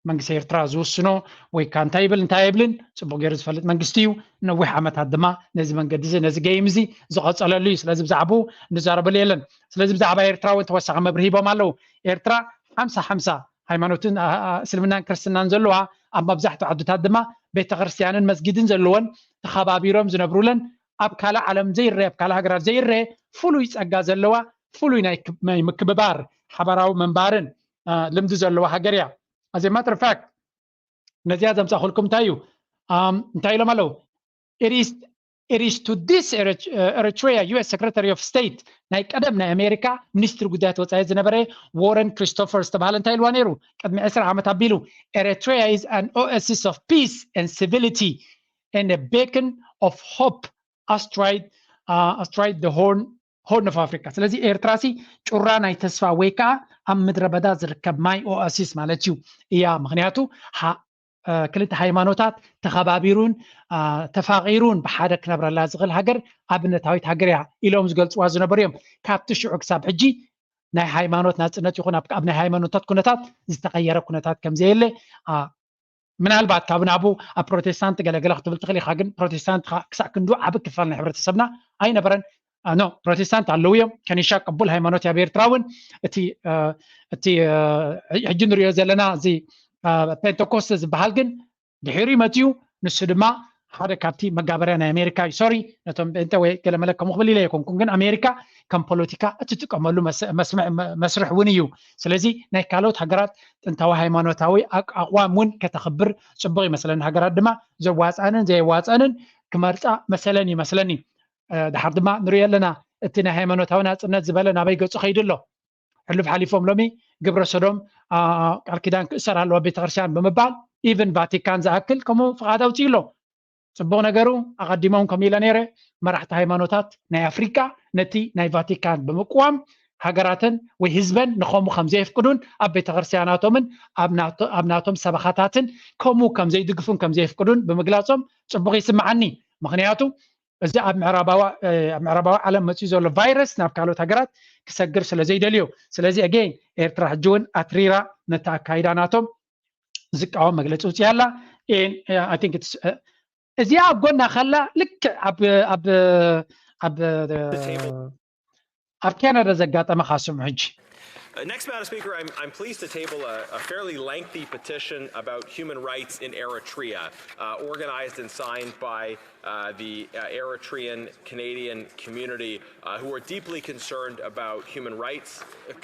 መንግስቲ ኤርትራ ዝውስኖ ወይ ከዓ እንታይ ይብል እንታይ የብልን ፅቡቅ ገይሩ ዝፈልጥ መንግስቲ እዩ። ነዊሕ ዓመታት ድማ ነዚ መንገዲ እዚ ነዚ game እዚ ዝቐፀለሉ እዩ። ስለዚ ብዛዕባኡ ንዛረበሉ የለን። ስለዚ ብዛዕባ ኤርትራ እውን ተወሳኺ መብርሂ ሂቦም ኣለዉ። ኤርትራ ሓምሳ ሓምሳ ሃይማኖትን እስልምናን ክርስትናን ዘለዋ ኣብ መብዛሕትኡ ዓድታት ድማ ቤተክርስትያንን መስጊድን ዘለወን ተኸባቢሮም ዝነብሩለን ኣብ ካልእ ዓለም ዘይረአ ኣብ ካልእ ሃገራት ዘይረአ ፍሉይ ፀጋ ዘለዋ ፍሉይ ናይ ምክብባር ሓባራዊ ምንባርን ልምዲ ዘለዋ ሃገር እያ። As a matter of fact ነዚኣ ዘምፃእኩልኩም እንታይ እዩ እንታይ ኢሎም ኣለዉ? It is to this Eritrea U S Secretary of State ናይ ቀደም ናይ ኣሜሪካ ሚኒስትሪ ጉዳያት ወፃኢ ዝነበረ Warren Christopher ዝተባሃለ እንታይ ኢልዋ ነይሩ? ቅድሚ ዕስራ ዓመት ኣቢሉ Eritrea is an oasis of peace and civility and a beacon of hope astride astride the Horn Horn of Africa። ስለዚ ኤርትራ ሲ ጩራ ናይ ተስፋ ወይ ከዓ ኣብ ምድረ በዳ ዝርከብ ማይ ኦኣሲስ ማለት እዩ እያ። ምክንያቱ ክልተ ሃይማኖታት ተኸባቢሩን ተፋቒሩን ብሓደ ክነብረላ ዝኽእል ሃገር ኣብነታዊት ሃገር እያ ኢሎም ዝገልፅዋ ዝነበሩ እዮም። ካብቲ ሽዑ ክሳብ ሕጂ ናይ ሃይማኖት ናፅነት ይኹን ኣብ ናይ ሃይማኖታት ኩነታት ዝተቐየረ ኩነታት ከምዘየለ ምናልባት ካብ ናቡ ኣብ ፕሮቴስታንት ገለገለ ክትብል ትኽእል ኢኻ፣ ግን ፕሮቴስታንት ክሳዕ ክንዱ ዓብ ክፋል ናይ ሕብረተሰብና ኣይነበረን። ኖ ፕሮቴስታንት ኣለዉ እዮም። ከኒሻ ቅቡል ሃይማኖት ኣብ ኤርትራ እውን እቲ ሕጂ ንሪኦ ዘለና እዚ ፔንተኮስተ ዝበሃል ግን ድሕሪ መፅኡ። ንሱ ድማ ሓደ ካብቲ መጋበርያ ናይ ኣሜሪካ እዩ። ሶሪ ነቶም ጴንጠ ወይ ገለመለ ከምኡ ክብል ኢለ ኣይኮንኩን፣ ግን ኣሜሪካ ከም ፖለቲካ እትጥቀመሉ መስርሕ እውን እዩ። ስለዚ ናይ ካልኦት ሃገራት ጥንታዊ ሃይማኖታዊ ኣቋም እውን ከተኽብር ፅቡቕ ይመስለኒ። ሃገራት ድማ ዘዋፀአንን ዘየዋፀአንን ክመርፃ መሰለን ይመስለኒ። ድሓር ድማ ንሪኦ ኣለና፣ እቲ ናይ ሃይማኖታዊ ናፅነት ዝበለ ናበይ ገፁ ከይዱ ኣሎ? ሕሉፍ ሓሊፎም ሎሚ ግብረ ሰዶም ቃል ኪዳን ክእሰር ኣለዎ ቤተክርስትያን ብምባል ኢቨን ቫቲካን ዝኣክል ከምኡ ፍቓድ ኣውፅኡ ኣሎ። ፅቡቕ ነገሩ ኣቐዲሞም ከም ኢለ ነይረ፣ መራሕቲ ሃይማኖታት ናይ ኣፍሪካ ነቲ ናይ ቫቲካን ብምቅዋም ሃገራተን ወይ ህዝበን ንኸምኡ ከም ዘየፍቅዱን ኣብ ቤተክርስትያናቶምን ኣብ ናቶም ሰበኻታትን ከምኡ ከም ዘይድግፉን ከም ዘየፍቅዱን ብምግላፆም ፅቡቕ ይስምዓኒ። ምክንያቱ እዚ ኣብ ምዕራባዊ ዓለም መፅኡ ዘሎ ቫይረስ ናብ ካልኦት ሃገራት ክሰግር ስለ ዘይደልዩ። ስለዚ ኣገይን ኤርትራ ሕጂ እውን ኣትሪራ ነቲ ኣካይዳ ናቶም ዝቃወም መግለፂ ውፅያ ኣላ። እዚኣ ኣብ ጎና ከላ ልክዕ ኣብ ኣብ ኣብ ኣብ ካናዳ ዘጋጠመ ካስሙ ሕጂ Uh, Next, Madam Speaker, I'm, I'm pleased to table a, a fairly lengthy petition about human rights in Eritrea, uh, organized and signed by uh, the uh, Eritrean Canadian community uh, who are deeply concerned about human rights, uh,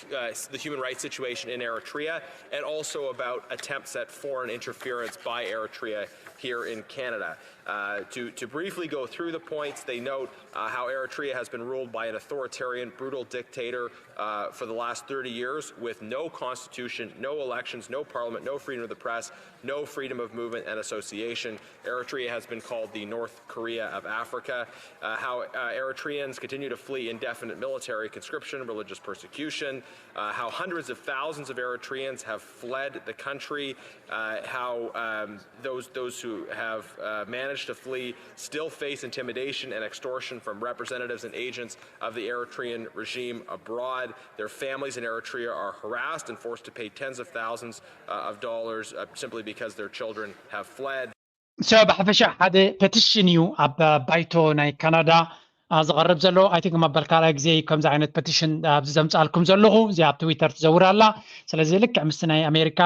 the human rights situation in Eritrea, and also about attempts at foreign interference by Eritrea here in Canada. Uh, to, to briefly go through the points, they note uh, how Eritrea has been ruled by an authoritarian, brutal dictator uh, for the last thirty years with no constitution, no elections, no parliament, no freedom of the press, no freedom of movement and association. Eritrea has been called the North Korea of Africa. Uh, how uh, Eritreans continue to flee indefinite military conscription, religious persecution, uh, how hundreds of thousands of Eritreans have fled the country, uh, how um, those, those who have uh, managed to flee still face intimidation and extortion from representatives and agents of the Eritrean regime abroad. Their families in Eritrea are harassed and forced to pay tens of thousands uh, of dollars uh, simply because their children have fled. So ብሓፈሻ ሓደ ፔቲሽን እዩ ኣብ ባይቶ ናይ ካናዳ ዝቐርብ ዘሎ። ኣይ ቲንክ መበል ካልኣይ ግዜ እዩ ከምዚ ዓይነት ፔቲሽን ኣብዚ ዘምፃልኩም ዘለኹ። እዚኣ ኣብ ትዊተር ትዘውር ኣላ። ስለዚ ልክዕ ምስቲ ናይ ኣሜሪካ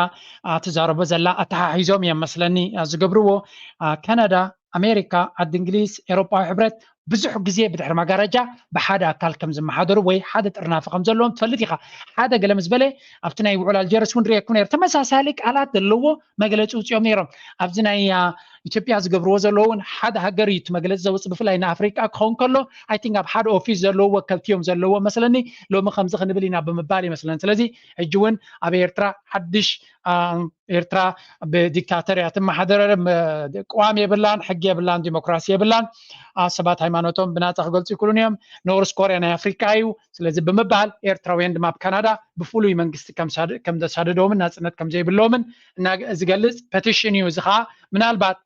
ትዛረቦ ዘላ ኣተሓሒዞም እዮም መስለኒ ዝገብርዎ። ካናዳ፣ ኣሜሪካ፣ ዓዲ እንግሊዝ፣ ኤሮጳዊ ሕብረት ብዙሕ ግዜ ብድሕሪ መጋረጃ ብሓደ ኣካል ከም ዝመሓደሩ ወይ ሓደ ጥርናፈ ከም ዘለዎም ትፈልጥ ኢኻ። ሓደ ገለ ምስ በለ ኣብቲ ናይ ውዕል ኣልጀርስ እውን ርኤኩም ነይሩ። ተመሳሳሊ ቃላት ዘለዎ መግለፂ ውፅኦም ነይሮም። ኣብዚ ናይ ኢትዮጵያ ዝገብርዎ ዘለዎ እውን ሓደ ሃገር እዩ እቲ መግለፂ ዘውፅእ፣ ብፍላይ ንኣፍሪቃ ክኸውን ከሎ ኣይ ቲንክ ኣብ ሓደ ኦፊስ ዘለዎ ወከልቲ እዮም ዘለዎ መስለኒ። ሎሚ ከምዚ ክንብል ኢና ብምባል ይመስለኒ። ስለዚ ሕጂ እውን ኣብ ኤርትራ ሓድሽ ኤርትራ ብዲክታተር እያ ትመሓደር። ቅዋም የብላን፣ ሕጊ የብላን፣ ዲሞክራሲ የብላን። ሰባት ሃይማኖቶም ብናፃ ክገልፁ ይክእሉን እዮም። ኖርስ ኮርያ ናይ ኣፍሪካ እዩ። ስለዚ ብምባል ኤርትራውያን ድማ ኣብ ካናዳ ብፍሉይ መንግስቲ ከም ዘሳደዶምን ናፅነት ከም ዘይብሎምን ዝገልፅ ፔቲሽን እዩ። እዚ ከዓ ምናልባት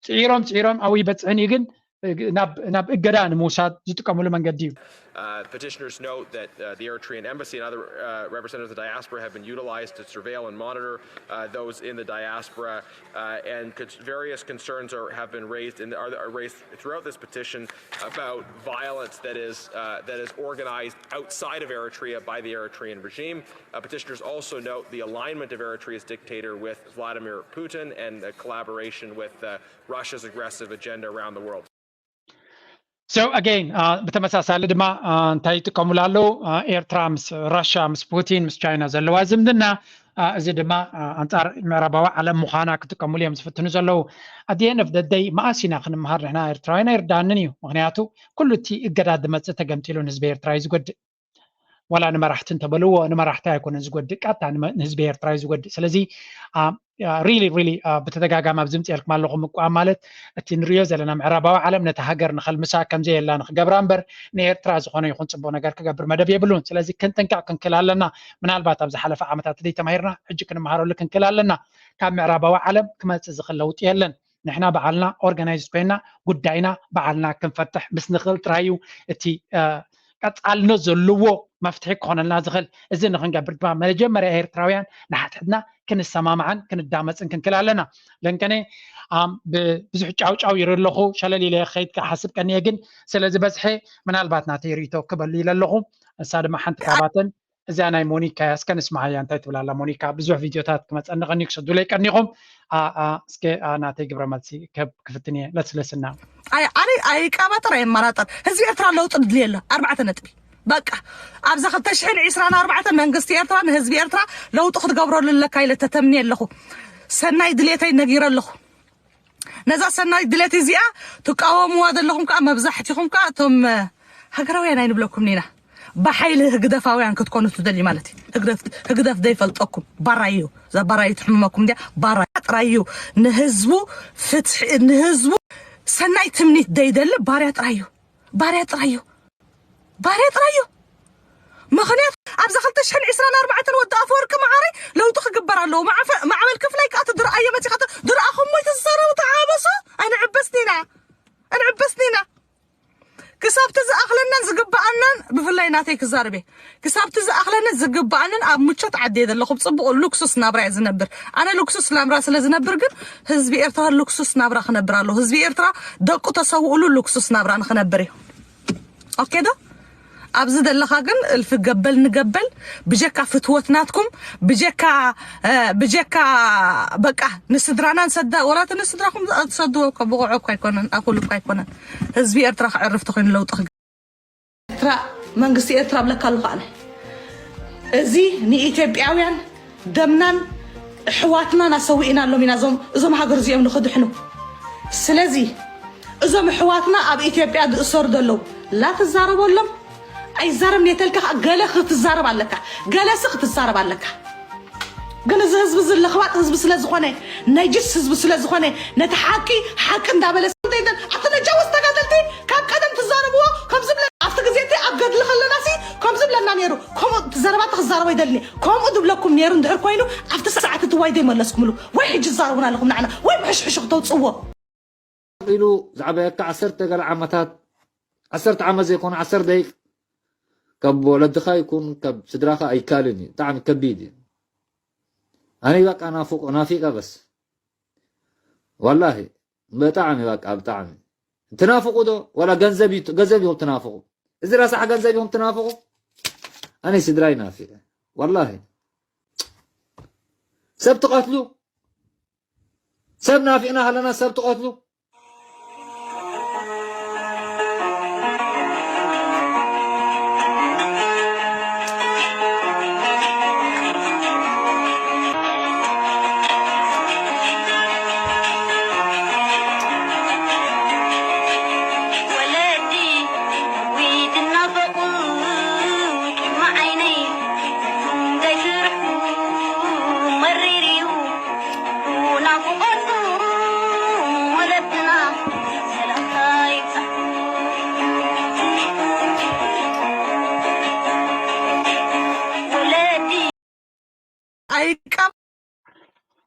ፅዒሮም ፅዒሮም ኣብኡ ይበፅሕን እዩ፣ ግን ናብ እገዳ ንምውሳድ ዝጥቀምሉ መንገዲ እዩ። Uh, petitioners note that uh, the Eritrean embassy and other uh, representatives of the diaspora have been utilized to surveil and monitor uh, those in the diaspora, uh, and various concerns are, have been raised, in, are, are raised throughout this petition about violence that is uh, that is organized outside of Eritrea by the Eritrean regime. Uh, petitioners also note the alignment of Eritrea's dictator with Vladimir Putin and the collaboration with uh, Russia's aggressive agenda around the world. So again ብተመሳሳሊ ድማ እንታይ ይጥቀሙሉ ኣለዉ? ኤርትራ ምስ ራሻ፣ ምስ ፑቲን፣ ምስ ቻይና ዘለዋ ዝምድና፣ እዚ ድማ ኣንጻር ምዕራባዊ ዓለም ምዃና ክጥቀሙሉ እዮም ዝፍትኑ ዘለዉ። At the end of the day መኣስ ኢና ክንምሃር ንሕና ኤርትራውያን? ኣይርዳንን እዩ። ምክንያቱ ኩሉ እቲ እገዳ ዝመጽእ ተገምጢሉ ንህዝቢ ኤርትራ እዩ ዝጎድእ። ዋላ ንመራሕቲ እንተበልዎ ንመራሕቲ ኣይኮነን ዝጎድእ፣ ቀጥታ ንህዝቢ ኤርትራ እዩ ዝጎድእ። ስለዚ really really ብተደጋጋሚ ኣብ ዝምፅኤልኩም ኣለኹ ምቋም ማለት እቲ ንሪኦ ዘለና ምዕራባዊ ዓለም ነቲ ሃገር ንኸልምሳ ከምዘየላ ንክገብራ እምበር ንኤርትራ ዝኾነ ይኹን ፅቡቅ ነገር ክገብር መደብ የብሉን። ስለዚ ክንጥንቀቅ ክንክል ኣለና። ምናልባት ኣብ ዝሓለፈ ዓመታት ዘይተማሂርና ሕጂ ክንመሃረሉ ክንክል ኣለና። ካብ ምዕራባዊ ዓለም ክመፅእ ዝኽእል ለውጢ የለን። ንሕና በዓልና ኦርጋናይዝ ኮይና ጉዳይና በዓልና ክንፈትሕ ምስ ንኽእል ጥራይ እዩ እቲ ቀጻልነት ዘለዎ መፍትሒ ክኾነልና ዝኽእል። እዚ ንክንገብር ድማ መጀመርያ ኤርትራውያን ንሓድሕድና ክንሰማማዕን ክንዳመፅን ክንክል ኣለና። ለንከነ ብዙሕ ጫውጫው ይርኢ ኣለኹ፣ ሸለል ኢለ ክኸይድ ክሓስብ ቀኒየ፣ ግን ስለዚ በዝሐ ምናልባት ናተይ ርእይቶ ክበሉ ኢለ ኣለኹ። እሳ ድማ ሓንቲ ካባተን እዚኣ ናይ ሞኒካ እያ። እስከ ንስማዓያ እንታይ ትብል ኣላ ሞኒካ። ብዙሕ ቪድዮታት ክመፀኒ ቀኒዩ ክሰዱለይ ቀኒኹም። እስከ ናተይ ግብረ መልሲ ክፍትን እየ። ለስለስና ኣይቃባጥር ኣይማራጠር። ህዝቢ ኤርትራ ለውጢ ድድልየ ኣሎ። ኣርባዕተ ነጥቢ በቃ ኣብዛ ክልተ ሽሕን ዕስራን ኣርባዕተ መንግስቲ ኤርትራ ንህዝቢ ኤርትራ ለውጢ ክትገብረሉ ኣለካ ኢለ ተተምኒ ኣለኹ። ሰናይ ድሌተይ ነጊረ ኣለኹ። ነዛ ሰናይ ድሌት እዚኣ ትቃወምዋ ዘለኹም ከዓ መብዛሕትኹም ከዓ እቶም ሃገራውያን ኣይንብለኩም ኢና። ብሓይሊ ህግደፋውያን ክትኮኑ ትደልዩ ማለት እዩ። ህግደፍ ዘይፈልጠኩም ባራዩ እዛ ባራዩ ትሕምመኩም እንዲያ። ባራዩ ጥራዩ ንህዝቡ ፍትሒ ንህዝቡ ሰናይ ትምኒት ደይደሊ ባርያ ጥራዩ ባርያ ጥራዩ ባርያ ጥራዩ። ምኽንያቱ ኣብዛ ክልተ ሽሕን ዕስራን ኣርባዕተን ወዲ ኣፈወርቂ መዓረይ ለውጢ ክግበር ኣለዎ። ማዕበል ክፍላይ ከዓ ድርኣዮ መፂኻ ድርኣኹም ሞይ ተዝዛረቡ ተዓበሱ ኣይንዕበስን ኢና ኣይንዕበስን ኢና። ክሳብቲ ዝኣኽለናን ዝግበኣናን ብፍላይ ናተይ ክዛርብ እየ። ክሳብቲ ዝኣኽለንን ዝግበኣንን ኣብ ምቾት ዓዲ እየ ዘለኹ። ብፅቡቕ ሉክሱስ ናብራ እየ ዝነብር። ኣነ ሉክሱስ ናብራ ስለ ዝነብር ግን ህዝቢ ኤርትራ ሉክሱስ ናብራ ክነብር ኣለዎ። ህዝቢ ኤርትራ ደቁ ተሰውእሉ ሉክሱስ ናብራ ንክነብር እዩ። ኦኬ ዶ? ኣብዚ ዘለኻ ግን እልፊ ገበል ንገበል ብጀካ ፍትወት ናትኩም ብጀካ ብጀካ በቃ ንስድራና ንሰዳ ወላ እቲ ንስድራኹም ትሰድዎ እኮ ብቑዕ እኮ ኣይኮነን ኣኹል እኮ ኣይኮነን። ህዝቢ ኤርትራ ክዕርፍ ተኾይኑ ለውጢ ክገ ኤርትራ መንግስቲ ኤርትራ ብለካ ኣለኹ ኣነ እዚ ንኢትዮጵያውያን ደምናን ኣሕዋትናን ኣሰዊእናሎም ኢና እዞም እዞም ሃገር እዚኦም ንኽድሕኑ። ስለዚ እዞም ኣሕዋትና ኣብ ኢትዮጵያ ዝእሰሩ ዘለዉ ላ ትዛረበሎም ኣይዛረብን እየ ተልካ ገለ ክትዛረብ ኣለካ ገለሲ ክትዛረብ ኣለካ። ግን እዚ ህዝቢ እዚ ለኽባጥ ህዝቢ ስለ ዝኾነ ነጅስ ህዝቢ ስለ ዝኾነ ነቲ ሓቂ ሓቂ እንዳበለ ኣቲ ነጃወስ ተጋደልቲ ካብ ቀደም ትዛረብዎ ከምዚ ብለ ኣብቲ ግዜ እቲ ኣብ ገድሊ ከለና ሲ ከምዚ ብለና ነይሩ። ከምኡ ዘረባ ክዛረቦ ይደልኒ። ከምኡ ዝብለኩም ነይሩ እንድሕር ኮይኑ ኣብቲ ሰዓት እቲ ዋይ ዘይመለስኩምሉ ወይ ሕጂ ትዛረቡና ኣለኹም ንዓና ወይ ብሕሽሕሹ ክተውፅዎ። ኢሉ ዝዓበየካ ዓሰርተ ገለ ዓመታት ዓሰርተ ዓመት ዘይኮነ ዓሰርተ ደቂቅ ካብ ወለድኻ ይኩን ካብ ስድራኻ ኣይካልን እዩ። ብጣዕሚ ከቢድ እዩ። ኣነ በቃ ናፍቆ ናፊቀ በስ ወላሂ ብጣዕሚ በቃ ብጣዕሚ ትናፍቁ ዶ ወላ ገንዘብ እዩ ገንዘብ ይኹም ትናፍቁ እዚ ረሳሕ ገንዘብ ይኹም ትናፍቁ ኣነ ስድራይ ናፊቀ ወላሂ ሰብ ትቐትሉ ሰብ ናፊቅና ከለና ሰብ ትቐትሉ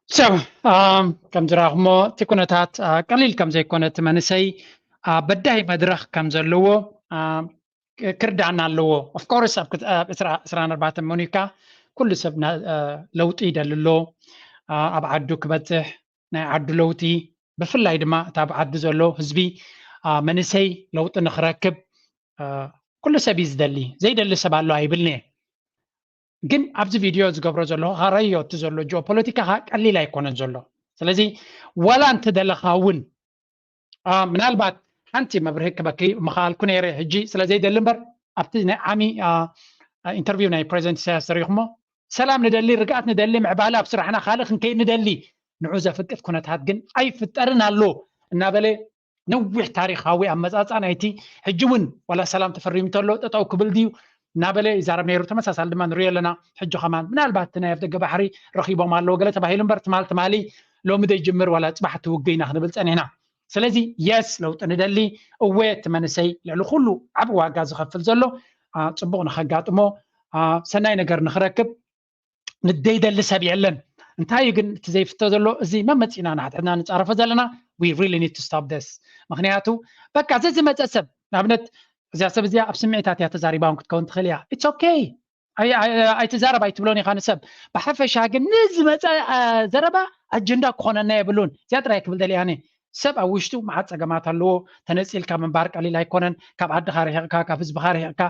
ሰብ ከም ዝረኣኹሞ እቲ ኩነታት ቀሊል ከም ዘይኮነ እቲ መንእሰይ በዳሂ መድረኽ ከም ዘለዎ ክርዳእና ኣለዎ። Of course ኣብ ዕስራን ኣርባዕተን መኒካ ኩሉ ሰብ ለውጢ ይደሊ ኣሎ። ኣብ ዓዱ ክበፅሕ ናይ ዓዱ ለውጢ ብፍላይ ድማ እቲ ኣብ ዓዲ ዘሎ ህዝቢ መንእሰይ ለውጢ ንክረክብ ኩሉ ሰብ እዩ ዝደሊ። ዘይደሊ ሰብ ኣሎ ኣይብልን እየ። ግን ኣብዚ ቪድዮ ዝገብሮ ዘለኹ ካረዮ እቲ ዘሎ ጂኦፖለቲካ ከዓ ቀሊል ኣይኮነን ዘሎ። ስለዚ ዋላ እንተደለኻ እውን ምናልባት ሓንቲ መብርሂ ክበኪ ምኽኣልኩ ነይረ። ሕጂ ስለ ዘይደሊ እምበር ኣብቲ ናይ ዓሚ ኢንተርቪው ናይ ፕሬዚደንት ኢሳያስ ተሪኹሞ ሰላም ንደሊ፣ ርግኣት ንደሊ፣ ምዕባለ ኣብ ስራሕና ካልእ ክንከይድ ንደሊ፣ ንዑ ዘፍቅድ ኩነታት ግን ኣይፍጠርን ኣሎ እናበለ ነዊሕ ታሪኻዊ ኣመፃፃ ናይቲ ሕጂ እውን ዋላ ሰላም ተፈሪሙ እንተሎ ጠጠው ክብል ድዩ እናበለ ይዛረብ ነይሩ። ተመሳሳሊ ድማ ንሪኦ ኣለና። ሕጂ ከማን ምናልባት እቲ ናይ ኣፍደገ ባሕሪ ረኺቦም ኣለዎ ገለ ተባሂሉ እምበር ትማል ትማሊ ሎሚ ዘይጅምር ዋላ ፅባሕ ትውግእ ኢና ክንብል ፀኒሕና። ስለዚ የስ ለውጢ ንደሊ እወ እቲ መንእሰይ ልዕሊ ኩሉ ዓብ ዋጋ ዝኸፍል ዘሎ ፅቡቕ ንኸጋጥሞ ሰናይ ነገር ንኽረክብ ንደይደሊ ሰብ የለን። እንታይ እዩ ግን እቲ ዘይፍቶ ዘሎ እዚ መመፂና ንሓድሕድና ንፃረፎ ዘለና we really need to stop this። ምክንያቱ በቃ ዘዝመፀ ሰብ ንኣብነት እዚኣ ሰብ እዚኣ ኣብ ስምዒታት እያ ተዛሪባ እውን ክትከውን ትኽእል እያ። It's okay። ኣይትዛረብ ኣይትብሎን ኢኻ ንሰብ። ብሓፈሻ ግን ንዝመፀ ዘረባ ኣጀንዳ ክኾነና የብሉን። እዚኣ ጥራይ ክብል ደልያ ኣነ። ሰብ ኣብ ውሽጡ መዓት ፀገማት ኣለዎ። ተነፂልካ ምንባር ቀሊል ኣይኮነን። ካብ ዓድኻ ርሒቕካ፣ ካብ ህዝብኻ ርሒቕካ፣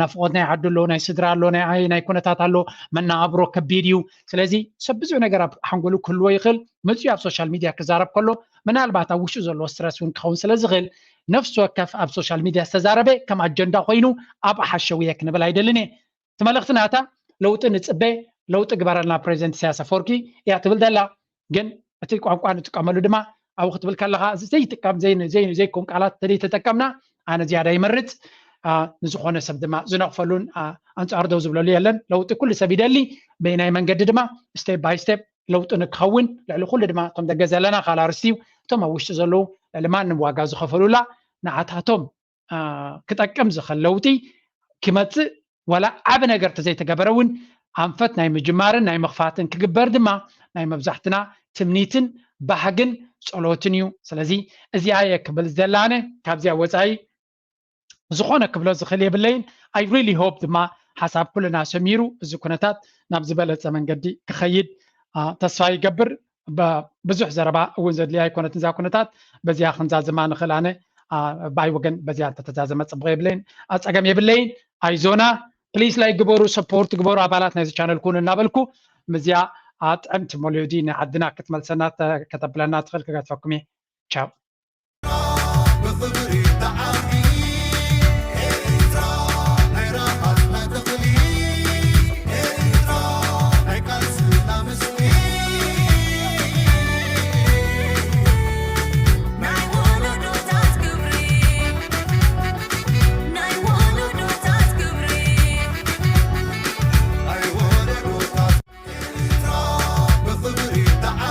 ናፍቆት ናይ ዓዲ ኣሎ፣ ናይ ስድራ ኣሎ፣ ናይ ናይ ኩነታት ኣሎ፣ መነባብሮ ከቢድ እዩ። ስለዚ ሰብ ብዙሕ ነገር ኣብ ሓንጎሉ ክህልዎ ይኽእል። መፅኡ ኣብ ሶሻል ሚድያ ክዛረብ ከሎ ምናልባት ኣብ ውሽጡ ዘለዎ ስትረስ እውን ክኸውን ስለ ዝኽእል ነፍሲ ወከፍ ኣብ ሶሻል ሚድያ ዝተዛረበ ከም ኣጀንዳ ኮይኑ ኣብ ሓሸውየ ክንብል ኣይደልን እየ። እቲ መልእኽቲ ናታ ለውጢ ንፅበ፣ ለውጢ ግበረልና ፕሬዚደንት ኢሳያስ ኣፈወርቂ እያ ትብል ዘላ። ግን እቲ ቋንቋ ንጥቀመሉ ድማ ኣብኡ ክትብል ከለኻ ዘይጥቀም ዘይኮን ቃላት ተዘይተጠቀምና ኣነ ዝያዳ ይመርፅ። ንዝኾነ ሰብ ድማ ዝነቕፈሉን ኣንፃር ደው ዝብለሉ የለን። ለውጢ ኩሉ ሰብ ይደሊ። በይናይ መንገዲ ድማ step by step ለውጢ ንክኸውን ልዕሊ ኩሉ ድማ እቶም ደገ ዘለና ካልኣርስቲ እቶም ኣብ ውሽጢ ዘለዉ ልዕሊ ማንም ዋጋ ዝኸፈሉላ ንዓታቶም ክጠቅም ዝኽእል ለውጢ ክመፅእ ዋላ ዓቢ ነገር ተዘይተገበረ እውን ኣንፈት ናይ ምጅማርን ናይ ምኽፋትን ክግበር ድማ ናይ መብዛሕትና ትምኒትን ባህግን ጸሎትን እዩ። ስለዚ እዚኣ እየ ክብል ዘላነ ካብዚኣ ወፃኢ ዝኾነ ክብሎ ዝኽእል የብለይን። I really hope ድማ ሓሳብ ኩልና ሰሚሩ እዚ ኩነታት ናብ ዝበለፀ መንገዲ ክኸይድ ተስፋ ይገብር። ብዙሕ ዘረባ እውን ዘድልያ ኣይኮነትን እዛ ኩነታት። በዚኣ ክንዛዝማ ንኽእል። ኣነ ባይ ወገን በዚኣ እንተተዛዘመ ፅቡቕ የብለይን፣ ኣፀገም የብለይን። ኣይዞና ፕሊስ ላይክ ግበሩ፣ ሰፖርት ግበሩ፣ ኣባላት ናይዚ ቻነል ኩኑ እናበልኩ ምዚኣ ጥዕምቲ ሞሎዲ ንዓድና ክትመልሰና ከተብለና ትኽእል ክገድፈኩም እየ። ቻው።